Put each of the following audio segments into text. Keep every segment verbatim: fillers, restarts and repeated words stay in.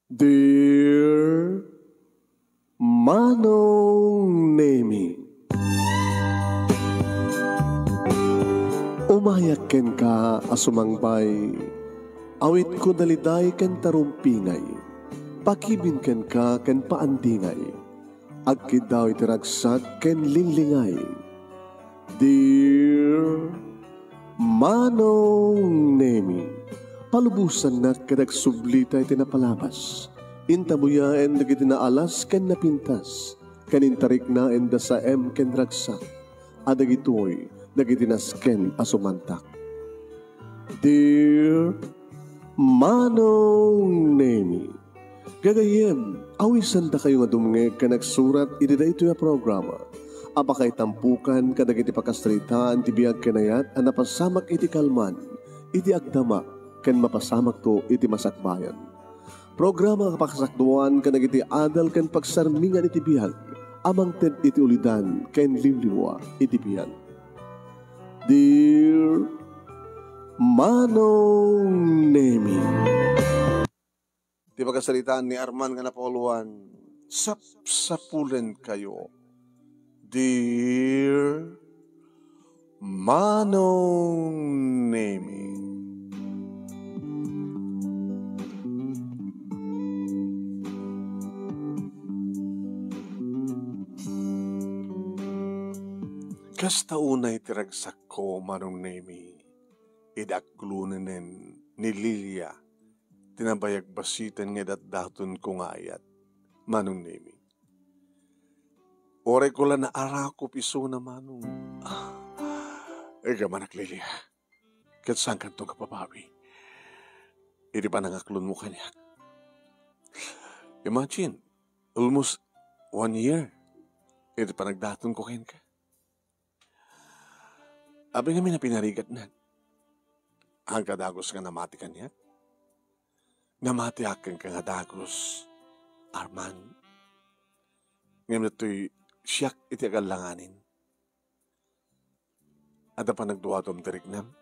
Dear Manong Nemi, umayak kenka a sumangbay, awitko daliday ken tarumpingay, pakibin kenka ken paandingay, agkiddaw iti ragsak ken linglingay. Dear Manong Nemi, palubosannak ket agsublita iti napalabas. Intabuyaen dagiti naalas ken napintas, ken intariknaen da saem ken ragsak, a dagitoy dagiti nasken a sumantak. Dear Manong Nemi, gagayyem, awisandakayo nga dumngeg ken agsurat iti daytoy a programa a pakaitampukan kadagiti pakasaritaan ti biag ken ayat a napasamak iti kalman, iti agdama, ken mapasamakto iti masakbayan. Programa a pakasakduan kadagiti adal ken pagsarmingan iti biag a mangted iti ulidan ken liwliwa iti biag. Dear Manong Nemi. Ti pakasaritaan ni Arman nga napauluan, sapsapulenkayo. Dear Manong Nemi. Kasta unay ti ragsakko, Manong Nemi, idi aklonenen ni Lilia ti nabayag basiten nga idatdatonko nga ayat, Manong Nemi. Uray ko la naarakop isuna, Manong. Ah, igamanak, Lilia. Ket saankanto nga babawi iti panangaklonmo kaniak. Imagine, almost one year iti panagdatonko kenka. Apay ngamin a pinarigatnak? Agka dagus nga namati kaniak? Namatiak kenka nga dagus, Arman. Ngem ditoy siak iti agallanganin. Adda panagduadum ti riknam?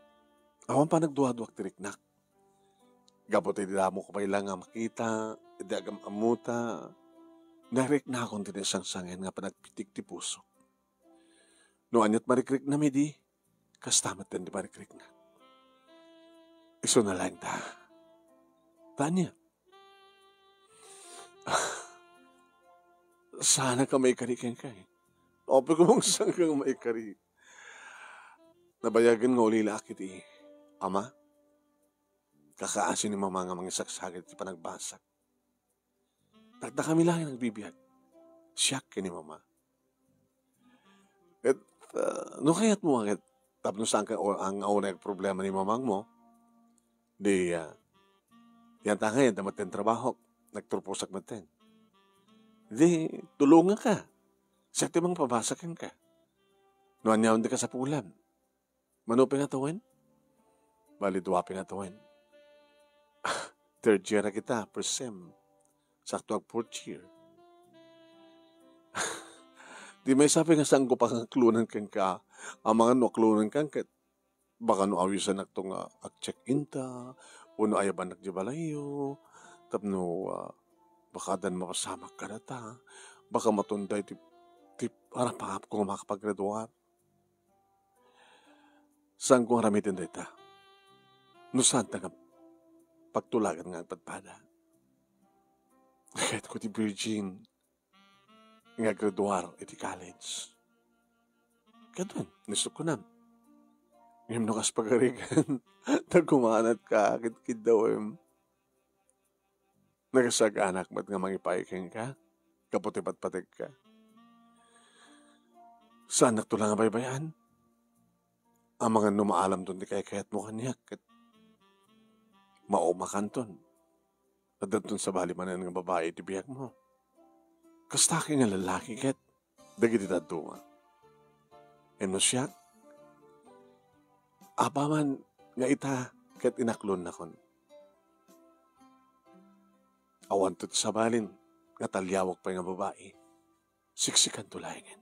Awan panagduaduak ti riknak. Gapu ti damo ko pay la nga makita iti agam-ammota, nariknakon ti naisangsangen nga panagpitik ti pusok. No aniat marikriknam idi, kasta met ti marikriknak. Isuna laeng ta. Ta ania? Saanak a maikari kenka, eh. Apay koma, saanka nga maikari? Nabayagen nga ulilaak iti ama. Kakaasi ni mama nga mangisagsaga iti panagbasak. Dakdakami laeng nagbibiag. Siak ken ni mama. Ket, ah, no kayatmo nga ket tapno saanka o-, ang unay agproblema ni mamangmo, di, ah, yanta ngay, adda metten trabahok, nagturposak metten. Di, tulonganka. Siak ti mangpabasa kenka. No ania ti kasapulam. Mano pay nga tawen? Bali, dua pay nga tawen. Third year a kita, first sem. Sakto ag fourth year. Di maysa pay nga saanko pangaklonan kenka. Amangan no aklonanka ket baka no awisanakto nga ag-check-in ta, wenno ayabannak di balayyo, tapno, ah, baka addan mapasamak kadata, baka matunday ti, ti arapangapko nga makapaggraduar. Saanko nga aramiden dayta no saanta nga pagtulagan nga agpadpada. Kayatko ti virgin nga aggraduar iti college. Kadun, ni sukunan. Ngem no kas pagarigan, ta kumanatka, kidkiddawem. Nagasaganak met nga mangipaay kenka, gapu ti patpategka. Saannakto la nga baybay-an. Amangan no maalamton ti kaykayatmo kaniak, ket maumakanton. Addanton sabali manen nga babai iti biagmo. Kasta kay nga lalaki ket dagiti dadduma. Ngem no siak, apaman nga ita ket inaklonnakon. Awanto ti sabalin nga taliawek pay nga babai. Siksikanto laengen.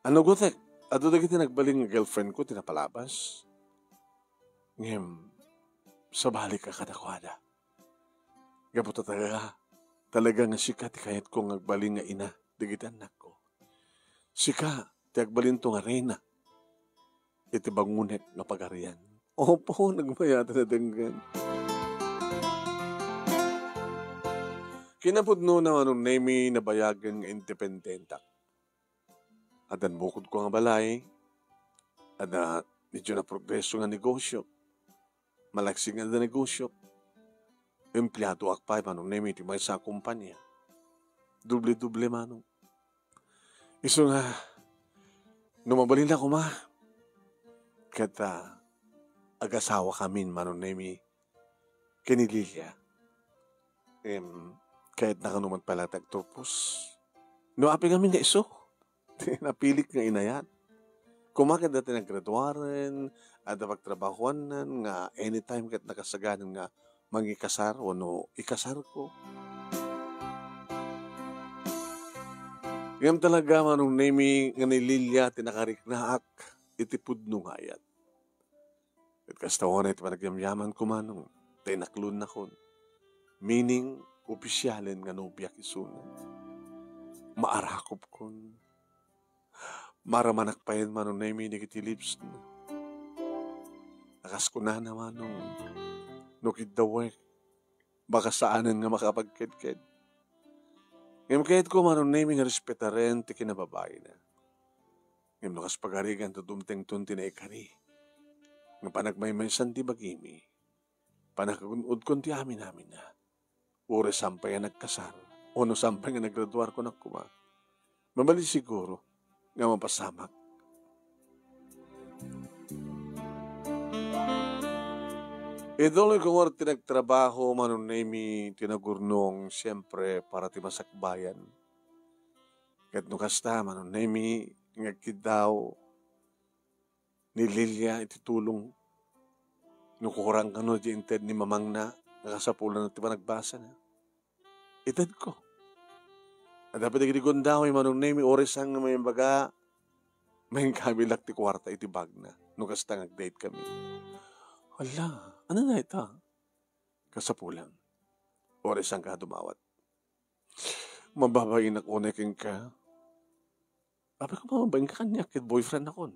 Ania, Gotek, adu dagiti nagbalin nga girlfriendko ti napalabas. Ngem, sabali ka kadakuada. Gapu ta talaga, talaga nga sika ti kayatko nga agbalin nga ina dagiti annakko. Sika ti agbalinto nga reyna iti bangonek nga pagarian. Opo, nagmayat a nadenggen. Kinapudnona, Manong Nemi, nabayagen nga independentak. Addan bukodko nga balay, adda medyo naprogreso nga negosyo. Malagsid nga adda negosyo. Empleadoak pay, Manong Nemi, iti maysa a kompania. Doble-doble, Manong. Isu nga, no mabalin la koma, ket, ah, agasawakamin, Manong Nemi, ken ni Lilia. Em, kayatna kano met pay la ti agturpos. No apay ngamin nga isu, ti napilik nga inayat. Koma ket adda ti naggraduaren, adda pagtrabahuannan nga anytime ket nakasaganan nga mangikasar wenno ikasarko. Ngem talaga, Manong Nemi, nga ni Lilia ti nakariknaak iti pudno nga ayat. Ket kasta unay ti panagyamyamanko, Manong, ta inaklonnakon. Meaning, opisyalen nga nobiak isuna. Maarakopkon. Maramanak payen, Manong Nemi, dagiti lips na. A kas kunana, Manong, no kiddawek, baka saanen nga makapagkedked. Ngem kayatko, Manong Nemi, nga respetaren ti kinababaina. Ngem no kas pagarigan, dumtengton ti naikari nga panagmaymaysan ti bagimi. Panakagun-odkon ti amin-aminna. Uray saan pay nga nagkasar, wenno saan pay nga naggraduar, kunak koma, mabalin siguro nga mapasamak. Idol, kung uray ti nagtrabaho, Manong Nemi, ti nagurnong, siempre, para ti masakbayan. Ket no kasta, Manong Nemi, nga agkiddaw ni Lilia iti tulong. No kurang kano ti inted ni mamangna, nga kasapulan ti panagbasana. Itedko. Adda pay dagiti gundaway, Manong Nemi, uray saan nga maimbaga, maingkamilak ti kuarta iti bagna. No kasta nga agdate kami. Hala, ano na ita? Kasapulan. Uray saan ka dumawat. Mababainak unay kenka. Apay ko, mababainak kaniak ket boyfriend akon.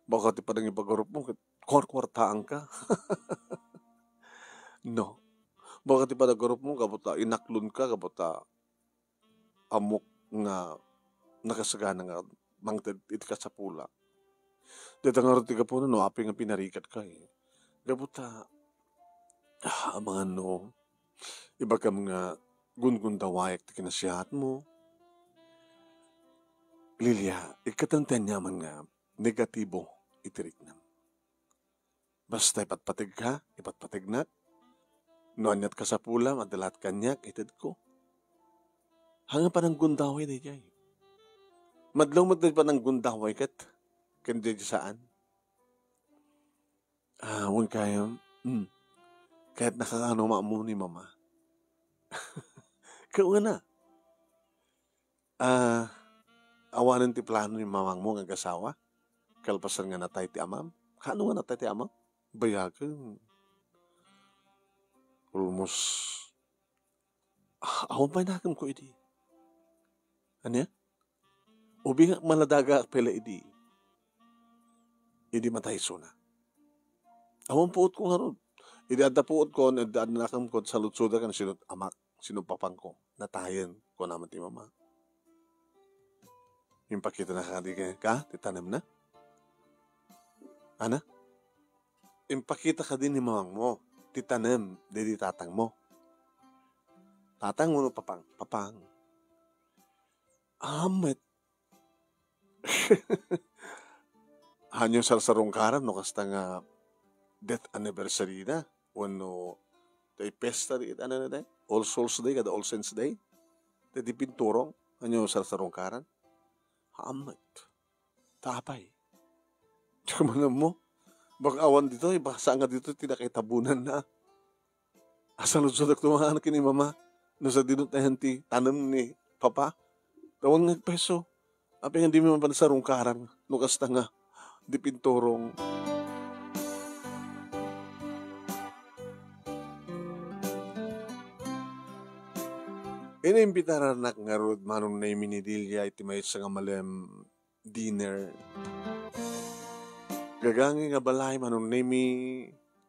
Baka ti panangipagarupmo ket kuarkuartaanka. No. Baka ti panagarupmo gapu ta inaklonka, gapu ta ammok nga nakasagana nga mangted iti kasapula. Dayta ngarud ti gapuna no apay nga pinarikatko, eh. Gapu ta, ah, amangan no ibagam nga gungundawayak ti kinasiatmo. Lilia, ikkaten ti aniaman nga negatibo iti riknam. Basta ipatpategka, ipatpategnak. No aniat kasapulam, adda laat kaniak, itedko. Haan nga pananggundaway daydiay. Madlaw met daydiay pananggundaway ket, ken daydiay saan. Ah, wen kayam, hmm. Kayatnaka nga ammo ni Mama. Kauna. Ah, awanen ti plano ni mamangmo nga agasawa? Kalpasan nga natay ti amam? Kaano nga natay ti amam? Bayagen. Almost, ah, awan pay nakemko idi. Ania? Ubing maladaga pay la idi. Idi matay isuna. Awan puotko ngarud. Idi adda puotko, adda, adda nakemko, saludsoda kan sino amak, sino papangko. Natayen, kuna met ti mama. Impakitana kadi ka, ti tanemna? Ana? Impakita kadi ni mamangmo ti tanem daydi tatangmo? Tatang wenno papang? Papang. Amet. Hanyo sarsarungkaran no kasta nga death anniversary na wenno tay pesta di, ano na day? All Souls Day kada All Saints Day. Tay di pinturong, hanyo sarsarungkaran. Amet. Tapay. Diak manen mo. Baka awan ditoy, baka saan nga ditoy ti nakaitabunan na. Asaludsodek tumangan ken ni mama no sadino tayan ti tanem ni papa. Awan nga agpeso. Apay nga dimi mapan sarungkaran no kasta nga di pinturong. Iniimbitaranak ngarud Manong Nemy ni Lilia iti maysa nga malem dinner. Gagangay nga balay, Manong Nemy,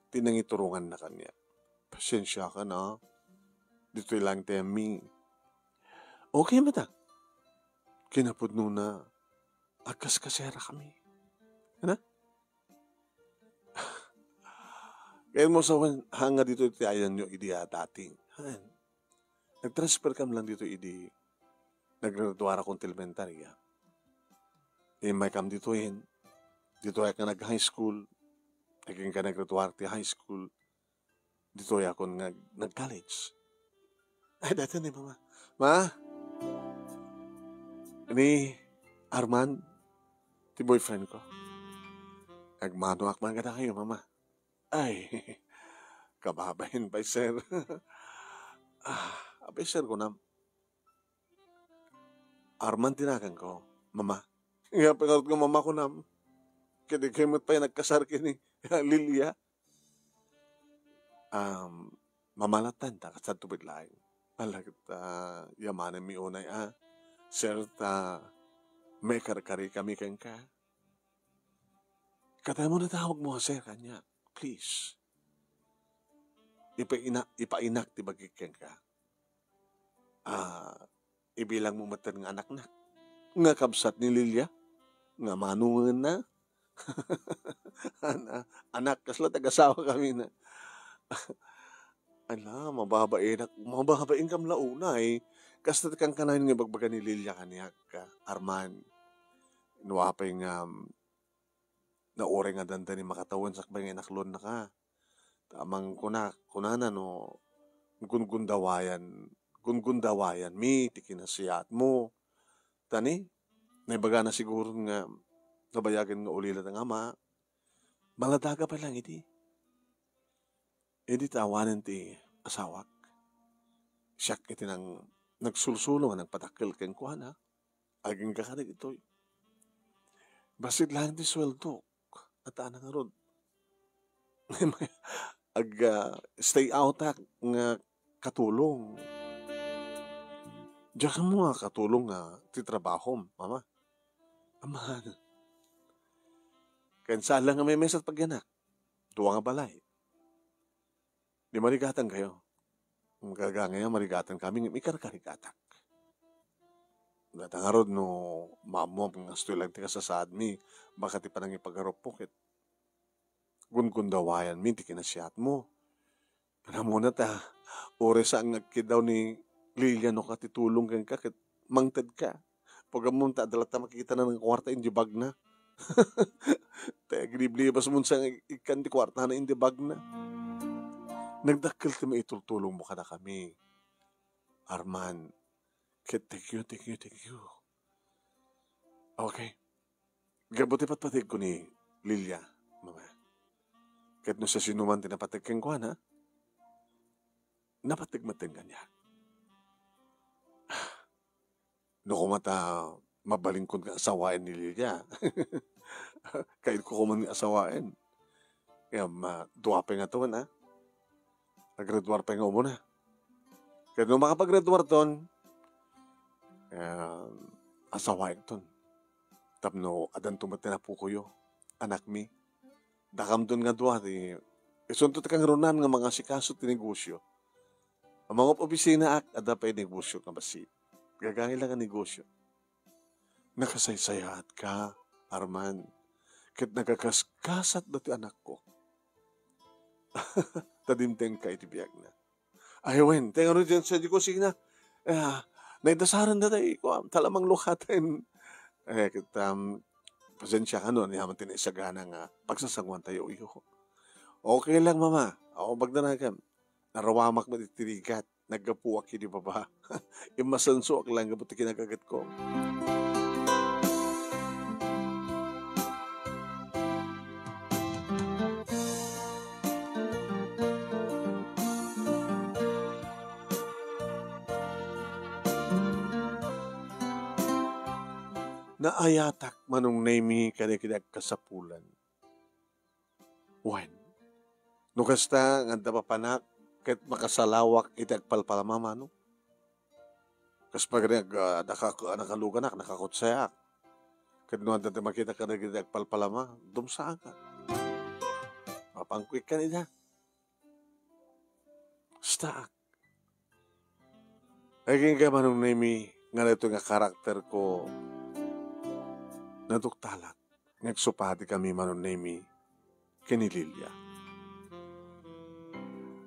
ti nangituronganna kaniak. Pasensiakan, a. Ditoy lang ti ammi. Okay met, a. Kinapudnona, agkaskaserakami. Ana? Kayatmo sawen, haan nga ditoy ti ayanyo idi a dating. Haan. Nag-transferkam lang ditoy idi naggraduarakon ti elementaria. Immaykam ditoyen, ditoyak nga nag-high school. Agingga naggraduar ti high school, ditoyakon nga nag-college. Ay, dayta ni Mama. Ma? Ni Arman, ti boyfriend ko. Agmanoak man kadakayo, Mama. Ay, kababain pay, sir. Ah, apay, sir, kunam. Arman ti naganko, Mama. Nga pangarot nga Mama kunam. Ket dikay met pay nagkasar ken ni Lilia. Um, Mama latta, ta kasadto met laeng. Ala ket, ah, yamanenmi unay, a. Sir, ta maikarkarikami kenka. Kataymo natawagmo a sir kaniak, please. Ipaina-, ipainak ti bagik kenka. Ah, ibilangmo metten nga anaknak. Nga kabsat ni Lilia. Nga manongenna. Ana-, anak, kasla tagasawakami na. Ala, mababainak, mababainkam la unay. Kasta ti kankanayon nga ibagbaga ni Lilia kaniak, Arman. No apay nga, um, nauray nga dandani makatawen sakbay nga inaklonnaka. Ta mangkuna, kunana no gungundawayan, gungundawayanmi ti kinasiatmo. Ta ni, naibagana siguro nga nabayagen nga ulila ta nga ama, maladaga pay lang idi. Idi ta awanen ti asawak, siak iti nang-, nagsulsulo nga nagpadakkel kenkuana. Agingga kadi ditoy. Bassit laeng ti sueldok. At ana ngarud. Ag, ah, stay out ak nga katulong. Diak ammo nga katulong nga ti trabahom, Mama. Aman. Ken saan lang nga maymaysa ti pagyanak. Dua nga balay. Di marigatankayo. Gagangay a marigatankami ngem ikarkarigatak. Dayta ngarud no maammoam nga kastoy lang ti kasasaadmi, baka ti panangipagarupmo ket gungundawayanmi ti kinasiatmo. Ammona ta, uray saan nga agkiddaw ni Lilia no ka ti tulong kenka ket mangtedka. Pag-ammom ta, adda latta makikitana nga kuarta indi bagna. Ta agliblibasmon sa nga ikkan ti kuartana indi bagna. Nagdakkel ti maitultulongmo kadakami, Arman. Ket thank you, thank you, thank you. Okay. Gapu ti patpategko ni Lilia, Mama. Ket no siasinoman ti napateg kenkuana, napateg metten kaniak. No koma ta mabalinkon nga asawaen ni Lilia. Kayatko koman nga asawaen. Ngem, ah, dua pay nga ton, a. Naggraduar pay nga umuna. Ket no makapaggraduarton, ah, asawaekton. Tapno addanto met ti napukoyo, anakmi. Dakamton nga dua ti isunto ti kangrunaan nga mangasikaso ti negosio. Mangob-obisinaak, adda pay negosio nga bassit. Gagangay la nga negosio. Nakasaysayaatka, Arman, ket nagakaskasatda ti anakko. Ta dimtengka iti biagna. Ay, wen, ti ngarud diay sa kusina. Ah, naidasarenda tay, kua, ta la manglukaten. Eh, ket, um, pasensiakan no, ania man ti naisagana nga pagsasangoantayo. Okay lang, Mama. Awan pagdanagan. Narawamak met iti rigat. Naggapuak idi baba. Immasensoak lang gapu ti kinakagitko. Naayatak, Manong Nemy, kadagiti agkasapulan. Wen, no kasta, nga adda papanak ket makasalawak iti agpalpalama, Manong. Kas pagariak, ah, naka-, nakaluganak, nakakutsayak. Ket no adda ti makita kadagiti agpalpalama, dumsaak. Mapangkuikkan ida. Staak. Agingga Manong Nemi nga daytoy nga karakter ko, naduktalak nga agsupati kami Manong Nemi ken ni Lilia.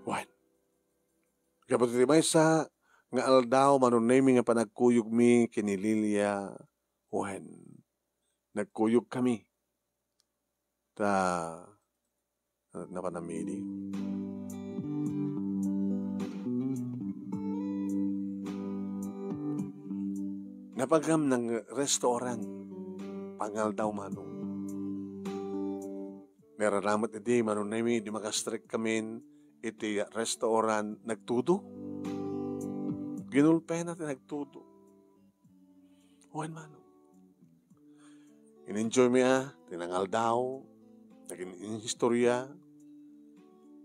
Wen, gapu ti maysa nga aldaw Manong Nemi nga panagkuyogmi ken ni Lilia, wen, nagkuyog kami. Ta, napan a mili. Napan kami nang restaurant. Pangaldaw Manong. Nararamat idi Manong Nemi, idi makastrek kamin iti restaurant, nagtudo. Ginulpena ti nagtudo. Wen Manong. In-enjoy mi a, ti nangaldaw, nagin-, in-, historia.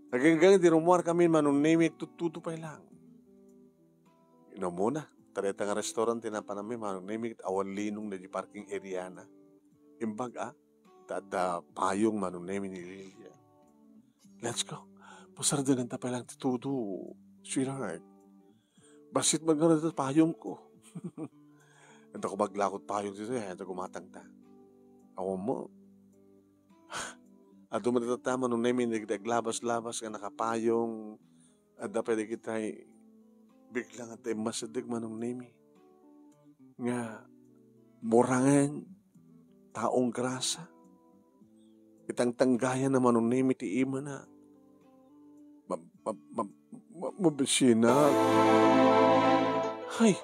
Agingga idi rummuar kami Manong Nemi, agtuttudo pay lang. Inumuna, ta dayta nga restaurant ti napanami Manong Nemi, awan linong na di parking area na. Imbag a, ta adda payong Manong Nemi ni Lilia. Let's go. Pasardenganta pay lang ti tudo, sweetheart. Bassit met ngarud ti payongko. Anta ko maglakot payong ditoy, anta ko matangta. Awan mo. Adu met tatta Manong Nemi, dagiti aglabas-labas nga nakapayong, adda pay dagiti bigla nga immasideg Manong Nemi. Nga burangen, taong grasa. Itangtanggayan na Manong Nemi ti imana. Ma-, ma-, ma-, ma-, mabisina. Hay!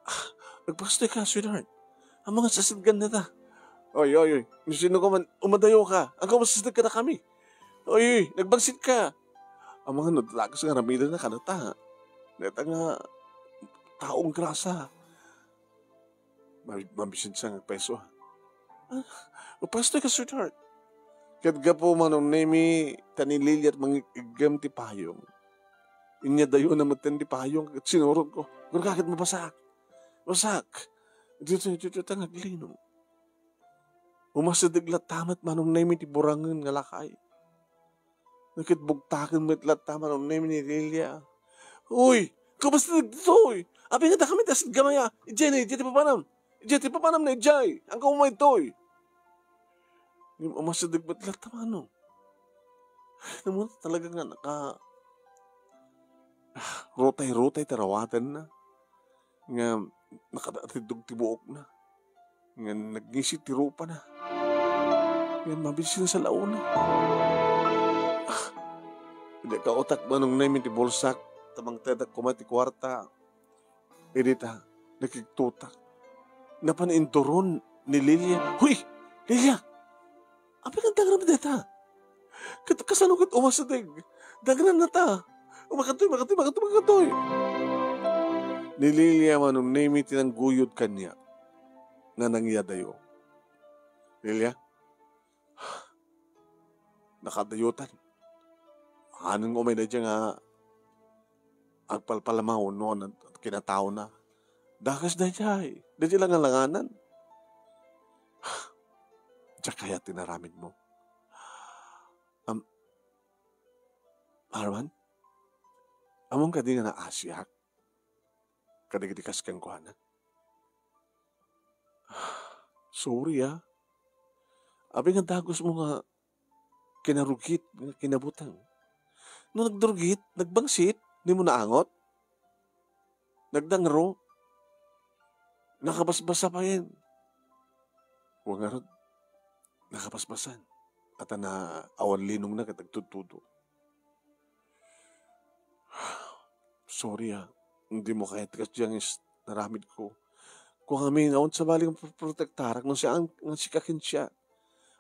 Ah, nagpakastoy ka, sweetheart. Amangan, sasidgan na ta. Oy, oy, oy. Sino ka man, umadayo ka. Ang kamasasdag ka na kami. Oy, oy, nagbagsit ka. Amangan, no, talagas nga ramiden na kanata. Neta nga, taong grasa. Mabi-, mabisin siya nga peso, ah. Ah, mapasto ka, sweetheart. Ket gapu Manong Nemi, ta ni Lilia ti mangiggem ti payong. Inya dayo na metten ti payong, ket sinurot ko. Gurka ket mabasak. Basak. Dito, dito, dito, nga aglino. Umasideg latta met Manong Nemi ti burangen nga lakay. Nakitbugtaken met latta Manong Nemi ni Lilia. Uy, kumusta dagitoy? Abi nga dakami ti asidgamay a. Idiay na, idiay ti papanam. Idiay ti papanam na idiay. Ang kaumay toy. Ngem umasideg met latta Manong. Ay, naman talaga nga naka-, ah, rutay-rutay ti rawatenna. Nga nakatitdog ti buokna. Nga nagngisi ti rupana. Nga mabisin sa launa. Ah, idi kautak Manong Nemi ti bulsak, ta mangtedak koma ti kuarta. Idi ta, nakigtutak. Napan induron ni Lilia. Huy! Lilia! Apay nga dagram deta? Ket kasano ket umasideg? Dagnanna ta. Umakatoy, makatoy, makatoy, makatoy. Ni Lilia Manong Nemi ti nangguyod kaniak. Nanangyadayo. Lilia, nakadayotan. Anen nga umay daydiay nga agpalpalamaw no kinataona. Dakes daydiay. Daydiay langalanganan. Diak kayat ti naramidmo. Am-, Arman? Ammom kadi nga naasiak kadagiti kas kenkuana? Sorry, ah. Apay nga dagusmo nga kinarugit nga kinabuteng? No nagdarugit, nagbangsit, dimo naangot? Nagdangro? Nakabasbasa payen? Wa ngarud, nakabasbasan. At na awan linongna ket agtudtudo. Sorry, ah. Dimo kayat ti kasdiay nga is-, naramidko. Kua ngamin, awan sabali nga pro-, protektarak no saan nga sika ken siak.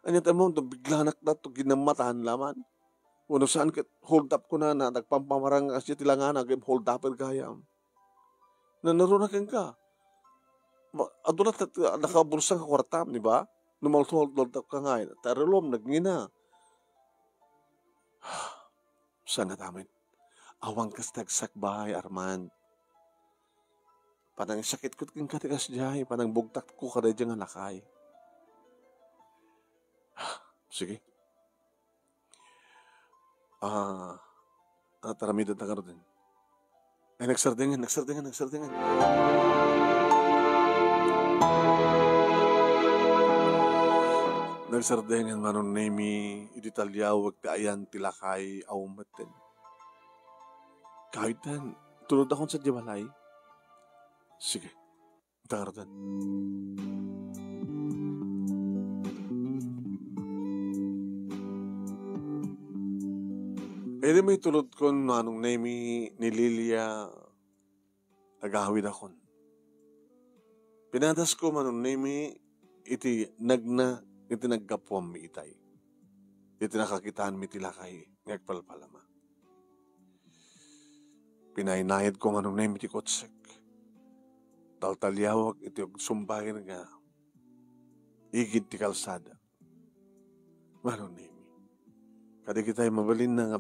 Ania ti ammom, biglanak da to ginamatan laman. Wenno saan ket hold up kunana, nagpampamarang nga kasdiay ti langana, ngem hold upper gayam. Nanaruna kenka. Ma-, adu la ta-, ta-, nakabulsa nga kuartam, di ba? No ma-hold up ka ngay, ta relom, nagngina. Saan nga tamen? Awan kas ti agsakbay, Arman. panangsakitko kenka ti kasdiay, panangbugtakko kadaydiay nga lakay. Sige. Ah, ah, taramidenna ngaruden. Ay, nagsardengen, nagsardengen, nagsardengen. Nagsardengen Manong Nemi idi taliawek ti ayan ti lakay a umetten. Kawiten, tulodakon sadiay balay. Sige. Tardan. Idi mitulodkon Manong Nemi ni Lilia, agawidakon. Pinadasko Manong Nemi iti nagna iti naggapuammi itay. Iti nakakitaanmi ti lakay nga agpalpalama. Pinainayadko Manong Nemi ti kotsek. Taltaliawak iti agsumbagen nga igid ti kalsada. Manong Nemi, kadagitay mabalinna nga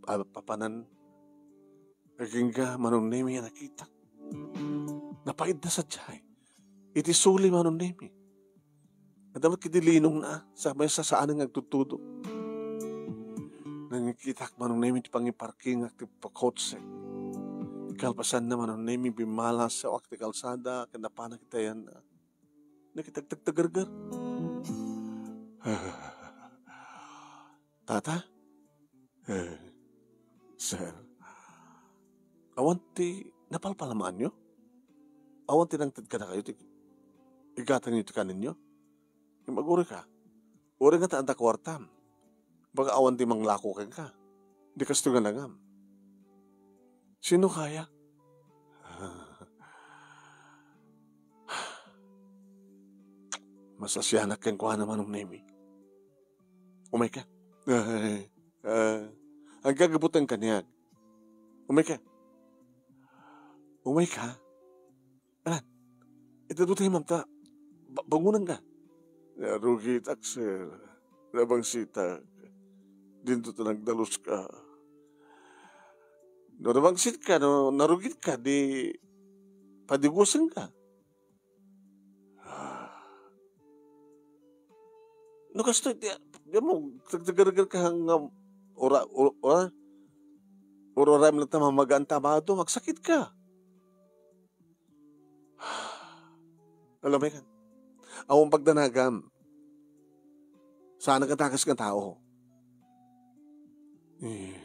a-, papanan, agingga Manong Nemi a nakitak. Napaidda sadiay. Iti suli Manong Nemi. Adda met ketdi linongna, sa maysa saan nga agtudtudo. Nangkitak Manong Nemi ti pangiparkingak ti pakotse. Kalpasanna Manong Nemi, bimmalasawak ti kalsada, ken napanak iti ayanna. Nakitagtagtagargar. Tata? Eh, sir, awan ti napalpalamaanyo? Awan ti nangted kadakayo ti igatangyo ti kanenyo? Agurayka. Uray ngata adda kuartam. Baka awan ti manglako kenka. Di kastoy nga nangam. Sino kaya? Masasianak kenkuana Manong Nemi. Umayka. Ay, ah, aggagibutan kaniak. Umayka. Umayka. Alan, itedmo tayo, ma'am, ta ba-, bangonanka. Narugitak, sir. Nabangsitak. Dinto ta nagdaluska. No nabangsitka, no narugitka, di padigosenka. Ah. No kastoy, di, di mo, tagtagaragarka nga ura-, ura-, ura-, ura-, ura-, ta mamagaan ta amado, magsakitka. Alam mo yan? Awan pagdanagam. Saan nga takas nga tao. Eh.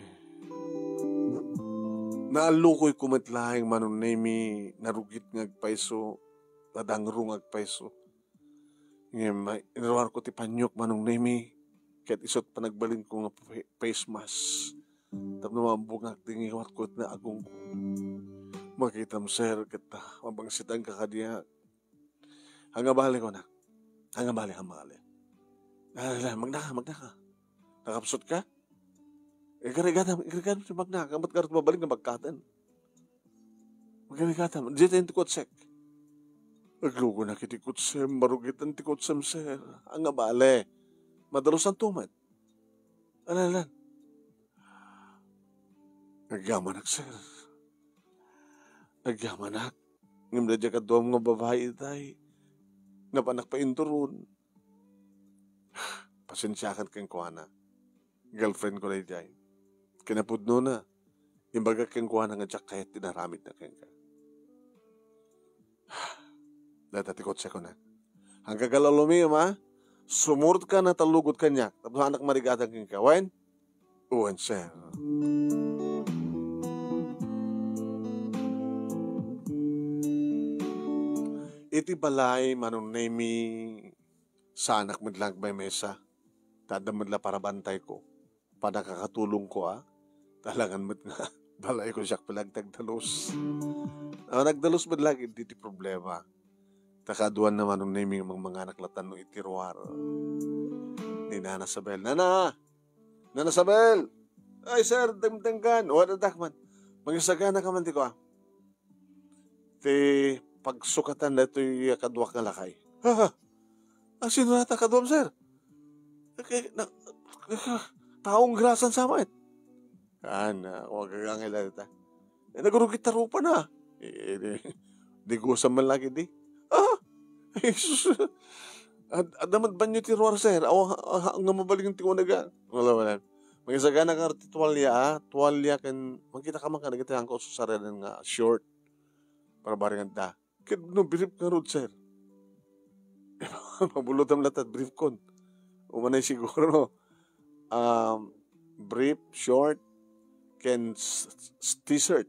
Naallukoyko met laeng Manong Nemi, narugit nga agpayso, nadangro nga agpayso. Ngem, inruarko ti paniok Manong Nemi, ket isut panagbalinko nga fa-, face mask. Tapno mabungak ti ngiwatko ket naagongko. Makitam, sir, ket, ah, mabangsitanka kadiak. Angabali, kunak. Angabali, angabali. Ah, magnaka, magnaka. Nakapsutka? Igarigadam, igarigadam ti magnaka. Ket garud mabalin nga magkaten. Igarigadam. Ditan ti kotsek. Aglugonak iti kotsem, marugitan ti kotsem, sir. Angabali. Madalusanto met. Alan, alan. Agyamanak, sir. Agyamanak. Ngem daydiay kaduam nga babai itay, napanak painturon. Pasensiakan kenkuana. Girlfriend ko daydiay. Kinapudnona, imbagak kenkuana nga diak kayat ti inaramidna kenka. Dayta ti kotse ko na. Hanggaga lalumim, a? Sumurotka na talugod kaniak. Tapno saanak marigadan kenka. Wen? Wen, sir. Iti balay, Manong Nemi, saanak met la agmaymesa. Ta adda met la parabantayko. Panakakatulongko, a? Talangan met nga balayko siak pala agdagdalus. A, nagdalus met la ket di ti problema. Ta kaaduanna Manong Nemi nga mangmanganak latta no iti ruar. Ni Nana Sabel. Nana! Nana Sabel! Ay, sir, dengdenggan. O, adda man. Mangisagana ka man, ti kua. Ti pagsukatan daytoy a kaduak nga lakay. Ha, ha. A, sino dayta kaduam, sir? Kay, na, taong grasan sa met. Ana, agangay dayta. Eh, nagrugit ta rupa na. Eh, di, Digusan man lagi di. Ah! Jesus! Ad-, adda met banyo ti ruar, sir. Aw, ha-, ha-, nga mabalin ti kunana. Wala, wala. Mangisagana ka ti tuwalya, ah. Tuwalya ken, makita ka man kadagiti sangko susareden nga short. Para baring adda. Ket no brief ngarud, sir. Mabulotam latta, brief kon. Umanay siguro, no? Um, brief, short, ken s-, s-, t-shirt.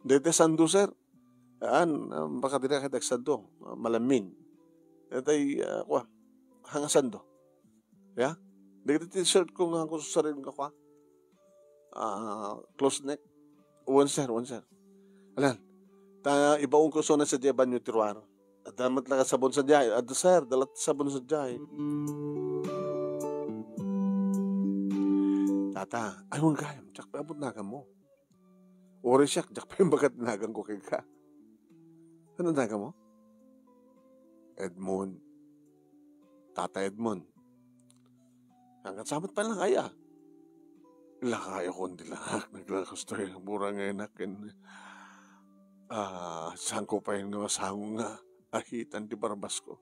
Dayta sando, sir. Aan, um, baka dira kay dagsando, uh, malamin. Daytay, uh, kwa, hanga sando. Ya? Dagiti t-shirt ko nga, kung susarin nga kwa. Ah, close neck. Wen, sir, wen, sir. Alan, ta ibaon ko sona sadiay banyo ti ruar. Adda met la sabon sadiay. Adda, sir, dala ti sabon sadiay. Tata, ay, wen gayam, diak pay ammon ti naganmo. Uray siak, diak pay imbaga ti naganko kenka. Ano naganmo? Edmond. Tata Edmond. Hanggat sa met pay lakaya. Lakaya ko, di langak, naglakas to, eh, mura nga anak, ken, ah, sangko pay nga masango nga ahitan ti barbasko.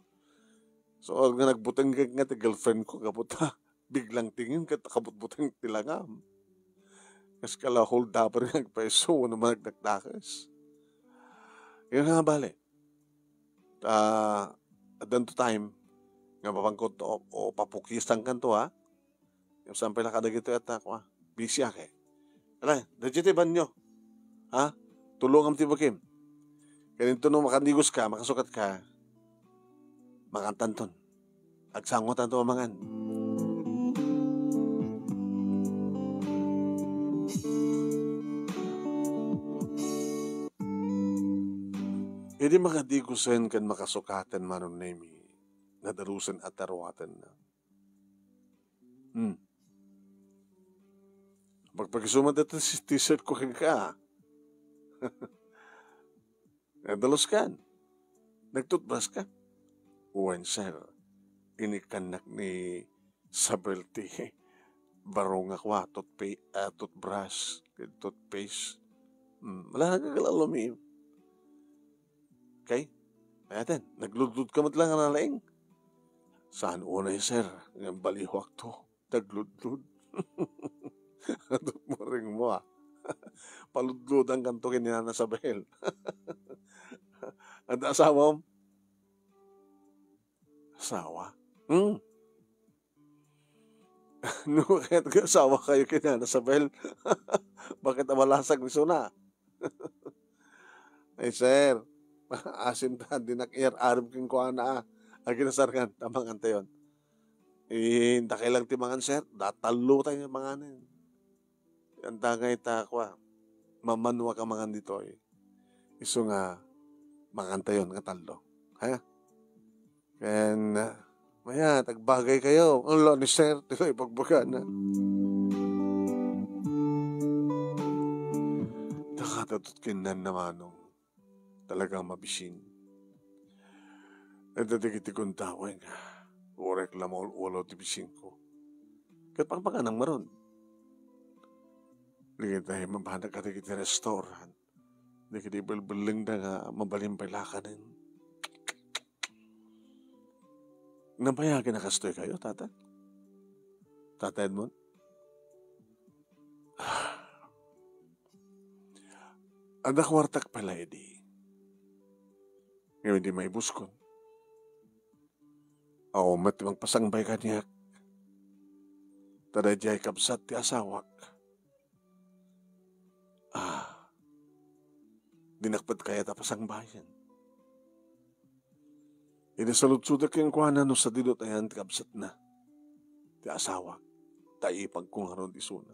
So, nga nagbuteng nga ti girlfriend ko, kabuta, biglang tingin ket kabutbuteng ti langam. Kas kala hold-upper nga agpaiso, wenno man agdakdakes. Yun nga, bale. Ah, addanto time nga mapangkot o, o papukisan kanto, ha? Yung sampay la kadagitoy at ako, ha? Busy ake. Ala, dagiti banyo. Ha? Tulongam ti bakim. Kaninto no makanigos ka, makasukat ka, makantanton. Agsangotanto a mangan. Idi makadigosen ken makasukaten manon Nemi, nadalusen a taruatenna. Hmm. Pagpagisuman dita ti t-shirt ko kenka. Nadalus kan. Nagtutbras ka? Wen, sir. Inikannak ni Sabel ti baro nga kua, toothpa-, ah, toothbrush, ken toothpaste. Hmm, wala nagkagal-alumi. Okay? Ayaten, nagludlod ka met la nga nalaing? Saan unay, sir, nga baliwak to. Nagludlod. Adut mo ring mo, ah. Paludlodan kanto ken ni Nana Sabel. Adda asawam? Asawa? Hmm. No, kayat nga asawa kayo ken ni Nana Sabel. Bakit abalasag ni Suna? Ay, sir, asim ta, dinak iyar-arem kenkuana, ah. Aginasargan, ta mangan tayon. Eh, inta kay lang ti mangan, sir, datallo tayo manganen. Anta nga ita, kwa, mamanwa ka mangan ditoy. Isu nga, mangan tayon nga tallo. Ha? Ken, ah, mayat, agbagay kayo. Ala ni sir, ti ipagbagana. Nakatatot ken Nana Manong. Talaga mabisin. Ita dagiti kuntawen, uray la maul-ulaw ti bisinko. Ket pagpaganang maron. Dagiti mabanak kadagiti restaurant. Dagiti belbellengda nga mabalin pay la kanen. Napayagen a kastoy kayo, Tata? Tata Edmond? Adda kuartak pay la idi. Ngem idi maibuskon, awan met ti mangpasangbay kaniak. Ta daydiay kabsat ti asawak. Ah, dinak met kayat a pasangbayen. Idi saludsodek kenkuana no sadino ti ayan ti kabsatna, ti asawak, ta ipagko ngarud isuna.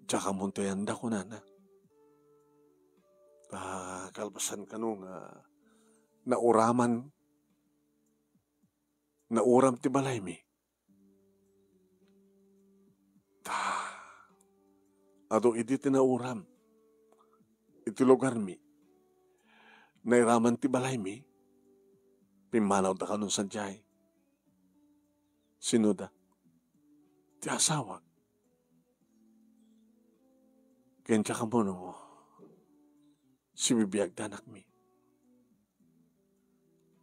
Diak ammo ti ayanda, kunana. Ah, kalpasan kano nga nauraman, nauram ti balaymi. Ta, adu idi ti nauram iti lugarmi, nairaman ti balaymi, pimmanawda kanon sadiay. Sinoda? Ti asawak. Ken diak ammo no sibibiag ti anakmi.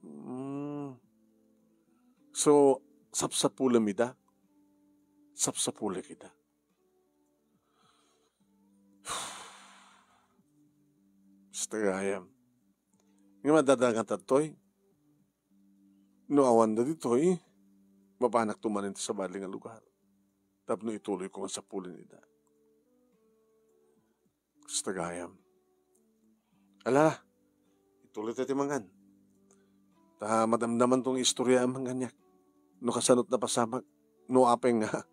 Mm. So, sapsapulem ida. Sapsapulek ida. Basta gayam. Nga madadangatan toy. No awan da ditoy, mapanak tumanen ti sabali nga lugar. Tapno ituloy ko nga sapulen ida. Basta gayam. Ala, ituloy tayo ti mangan. Ta madamdaman tong istorya a manganiak. No kasano't napasamak. No apay nga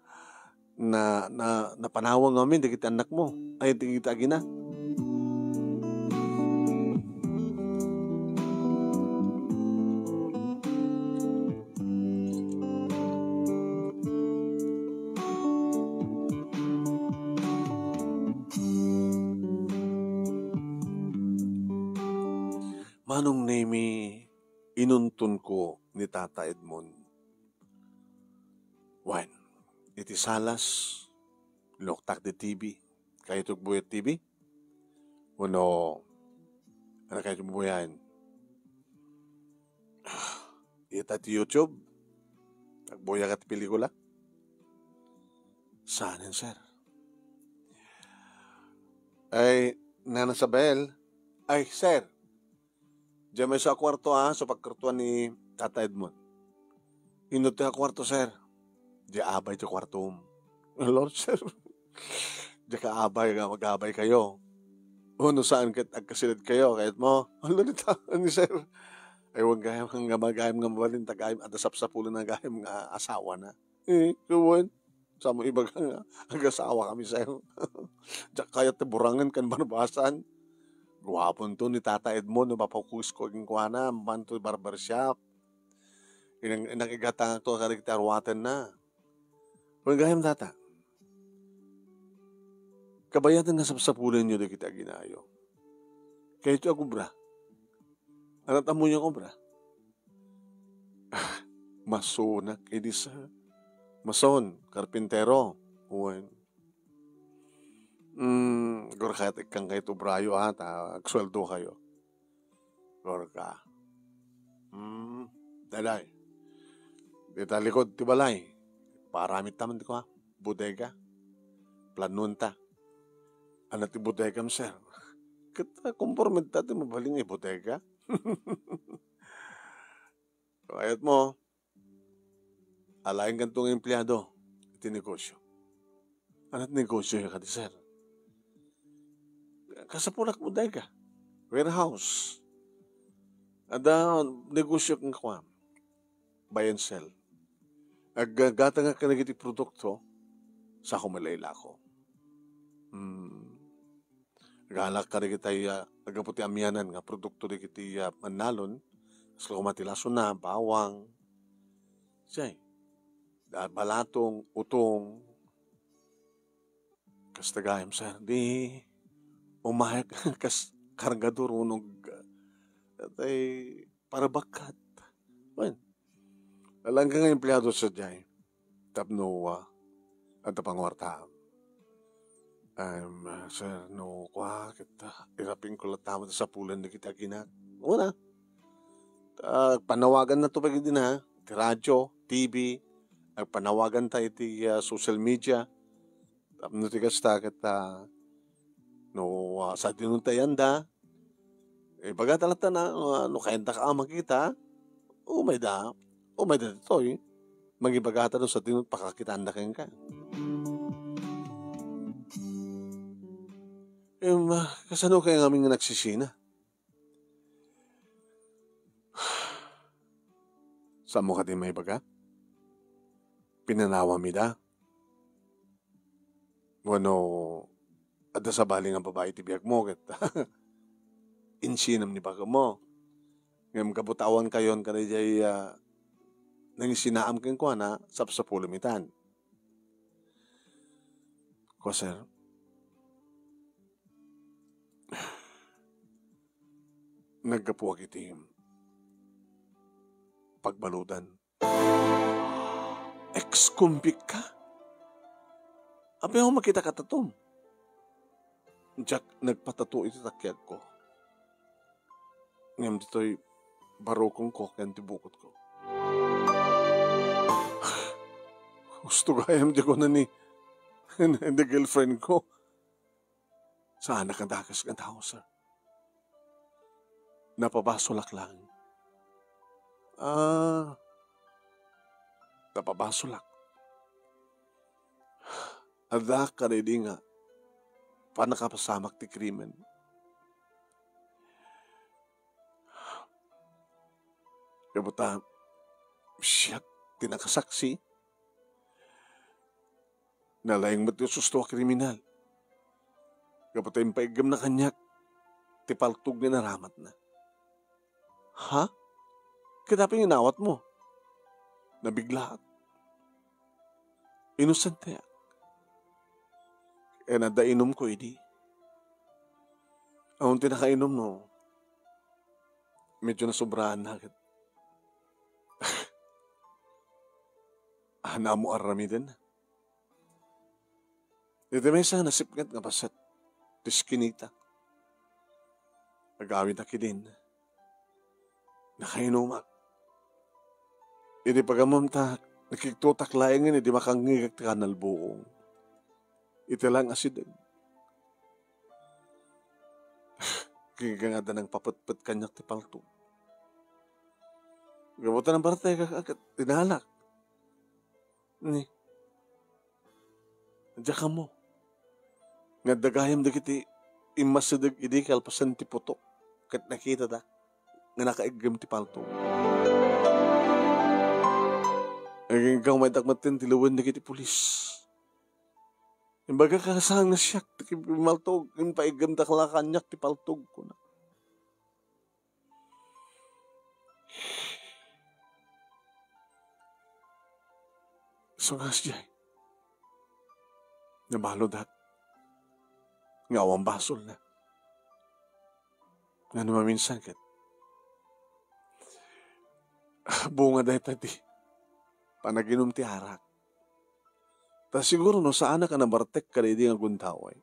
na, na, napanawang amin dagiti annakmo. Ay, dagiti agina. Manong Nemi, inuntonko ni Tata Edmond. Wen, iti salas, lumuktak ti T V. Kayatyo agbuya ti T V? Wenno, ano kayatyo buyaen? Ita ti YouTube? Agbuya ka ti pelikula? Saanen, sir? Ay, Nana Sabel. Ay, sir. Diay maysa a kuarto, ah, so pagkurtuan ni Tata Edmond. Inno ti a kuarto, sir? Diay abay ti kuartom. Lord, sir. Diay ka abay nga mag-abay kayo. O, no saan ket agkasilad kayo, kayat mo? Ala, ni ta-, ni sir. Ay, wen gayam nga magayam nga mabalin, ta gayam, adda sapsapulen a gayam nga asawa na. Eh, so wen, sa mo ibaga nga, agasawa kami sa'yo. Diak kayat ti burangen ken barbasan. Guaponto ni Tata Edmond no mapakusko kenkuana, manto barbershop. Inang-, inang igatangto kadagiti aruatenna. Wen gayam, Tata. Kabayaten nga sapsapulenyo dagiti aginayo. Kayatyo agubra. Anat ammoyo nga obra? Ah, masonak idi sa mason, karpintero. Wen. Mm, gurka ket ikkan kayo ti obrayo, ha, ta agsueldo kayo. Gurka. Mm, daydiay. Dita likod ti balay. Paramit taman ti kua, bodega. Planuenta. Ano ti bodegam, sir? Ket, ah, konforme ta ti mabalin nga bodega. Kayat mo, alaenkanto nga empleado iti negosyo. Ano ti negosyo kadi, sir? Kasapulan, bodega, warehouse. Adda negosyo nga kua, buy and sell. Aggatangak kadagiti produkto, sako met la ilako. Hmm. Agalak kadagiti, ah, aggapu ti amianan nga produkto dagiti, ah, mannalon, kas koma ti lasona, bawang, say, da-, balatong, utong, kasta gayam, sir, di umayak kas kargador wenno, ah, tay, parabakkat. Wen, alaenka nga empleado sadiay. Tapno, ah, adda panguartaam. Em, ah, sir, no kua, ket, ah, irapingko latta met a sapulen dagiti aginak. Una, ah, panawagannato pay idi na, ti radio, T V, agpanawaganta iti, ah, social media. Tapno ti kasta ket, ah, no, ah, sadino ta iyanda, ibagata latta na, ah, no kayanta a makita, umayda, umayda ditoy. Mangibagata no sadino pakakitaanda kenka. Em, ah, kasano kaya ngamin nga nagsisina? Saan mo kadi maibaga? Pinanawam ida? Wenno, adda sabali nga babai ti biagmo ket insinam ni bakammo. Ngem gapu ta awan kayon kadaydiay, ah, nangisinaam kenkuana, sapsapulem itan. Kua, sir, naggapuak iti pagbaludan. Ex-convict ka? Apay a makita ka tatom? Diak nagpatato iti takiagko. Ngem ditoy barukonko ken ti bukotko. Husto gayam ti kuna ni, ni girlfriend ko. Saanak a dakes nga tao, sir. Napabasolak lang. Ah, napabasolak. Adda kadaydi nga pannakapasamak ti krimen. Kabuta, siak ti nakasaksi. Nalaing met ti ususto a kriminal. Gapu ta impaiggemna kaniak ti paltog nga inaramatna. Ha? Ket apay nga inawatmo? Nabiglaak. Inosenteak. Ken adda inumko idi. Awan ti nakainom no medyo nasobraanna ket. Ania mo aramiden? Iti maysa nga nasipnget nga paset ti eskinita. Agawidak idin. Nakainumak. Idi pagammem ta nakigtotak laengen idi makangngegak ti kanalbuong. Iti lang asideg. Ket nga adda nangpapetpet kaniak ti paltog. Gapu ta nabartekak ket dinalak. Ni, diak ammo. Nga adda gayam dagiti immasideg idi kalpasan ti putok ket nakitada nga nakaiggem ti paltog. Aginggaw maydak metten ti lawen dagiti pulis. Imbagak a saan nga siak ti kim-, kimmaltog, impaiggem da la kaniak ti paltog, kuna. Isu nga sadiay, nabaludak nga awan basolna. Ngem maminsan ket, bunga dayta ti panaginum ti arak. Ta siguro no saanak a nabartek kadaydi nga gundaway,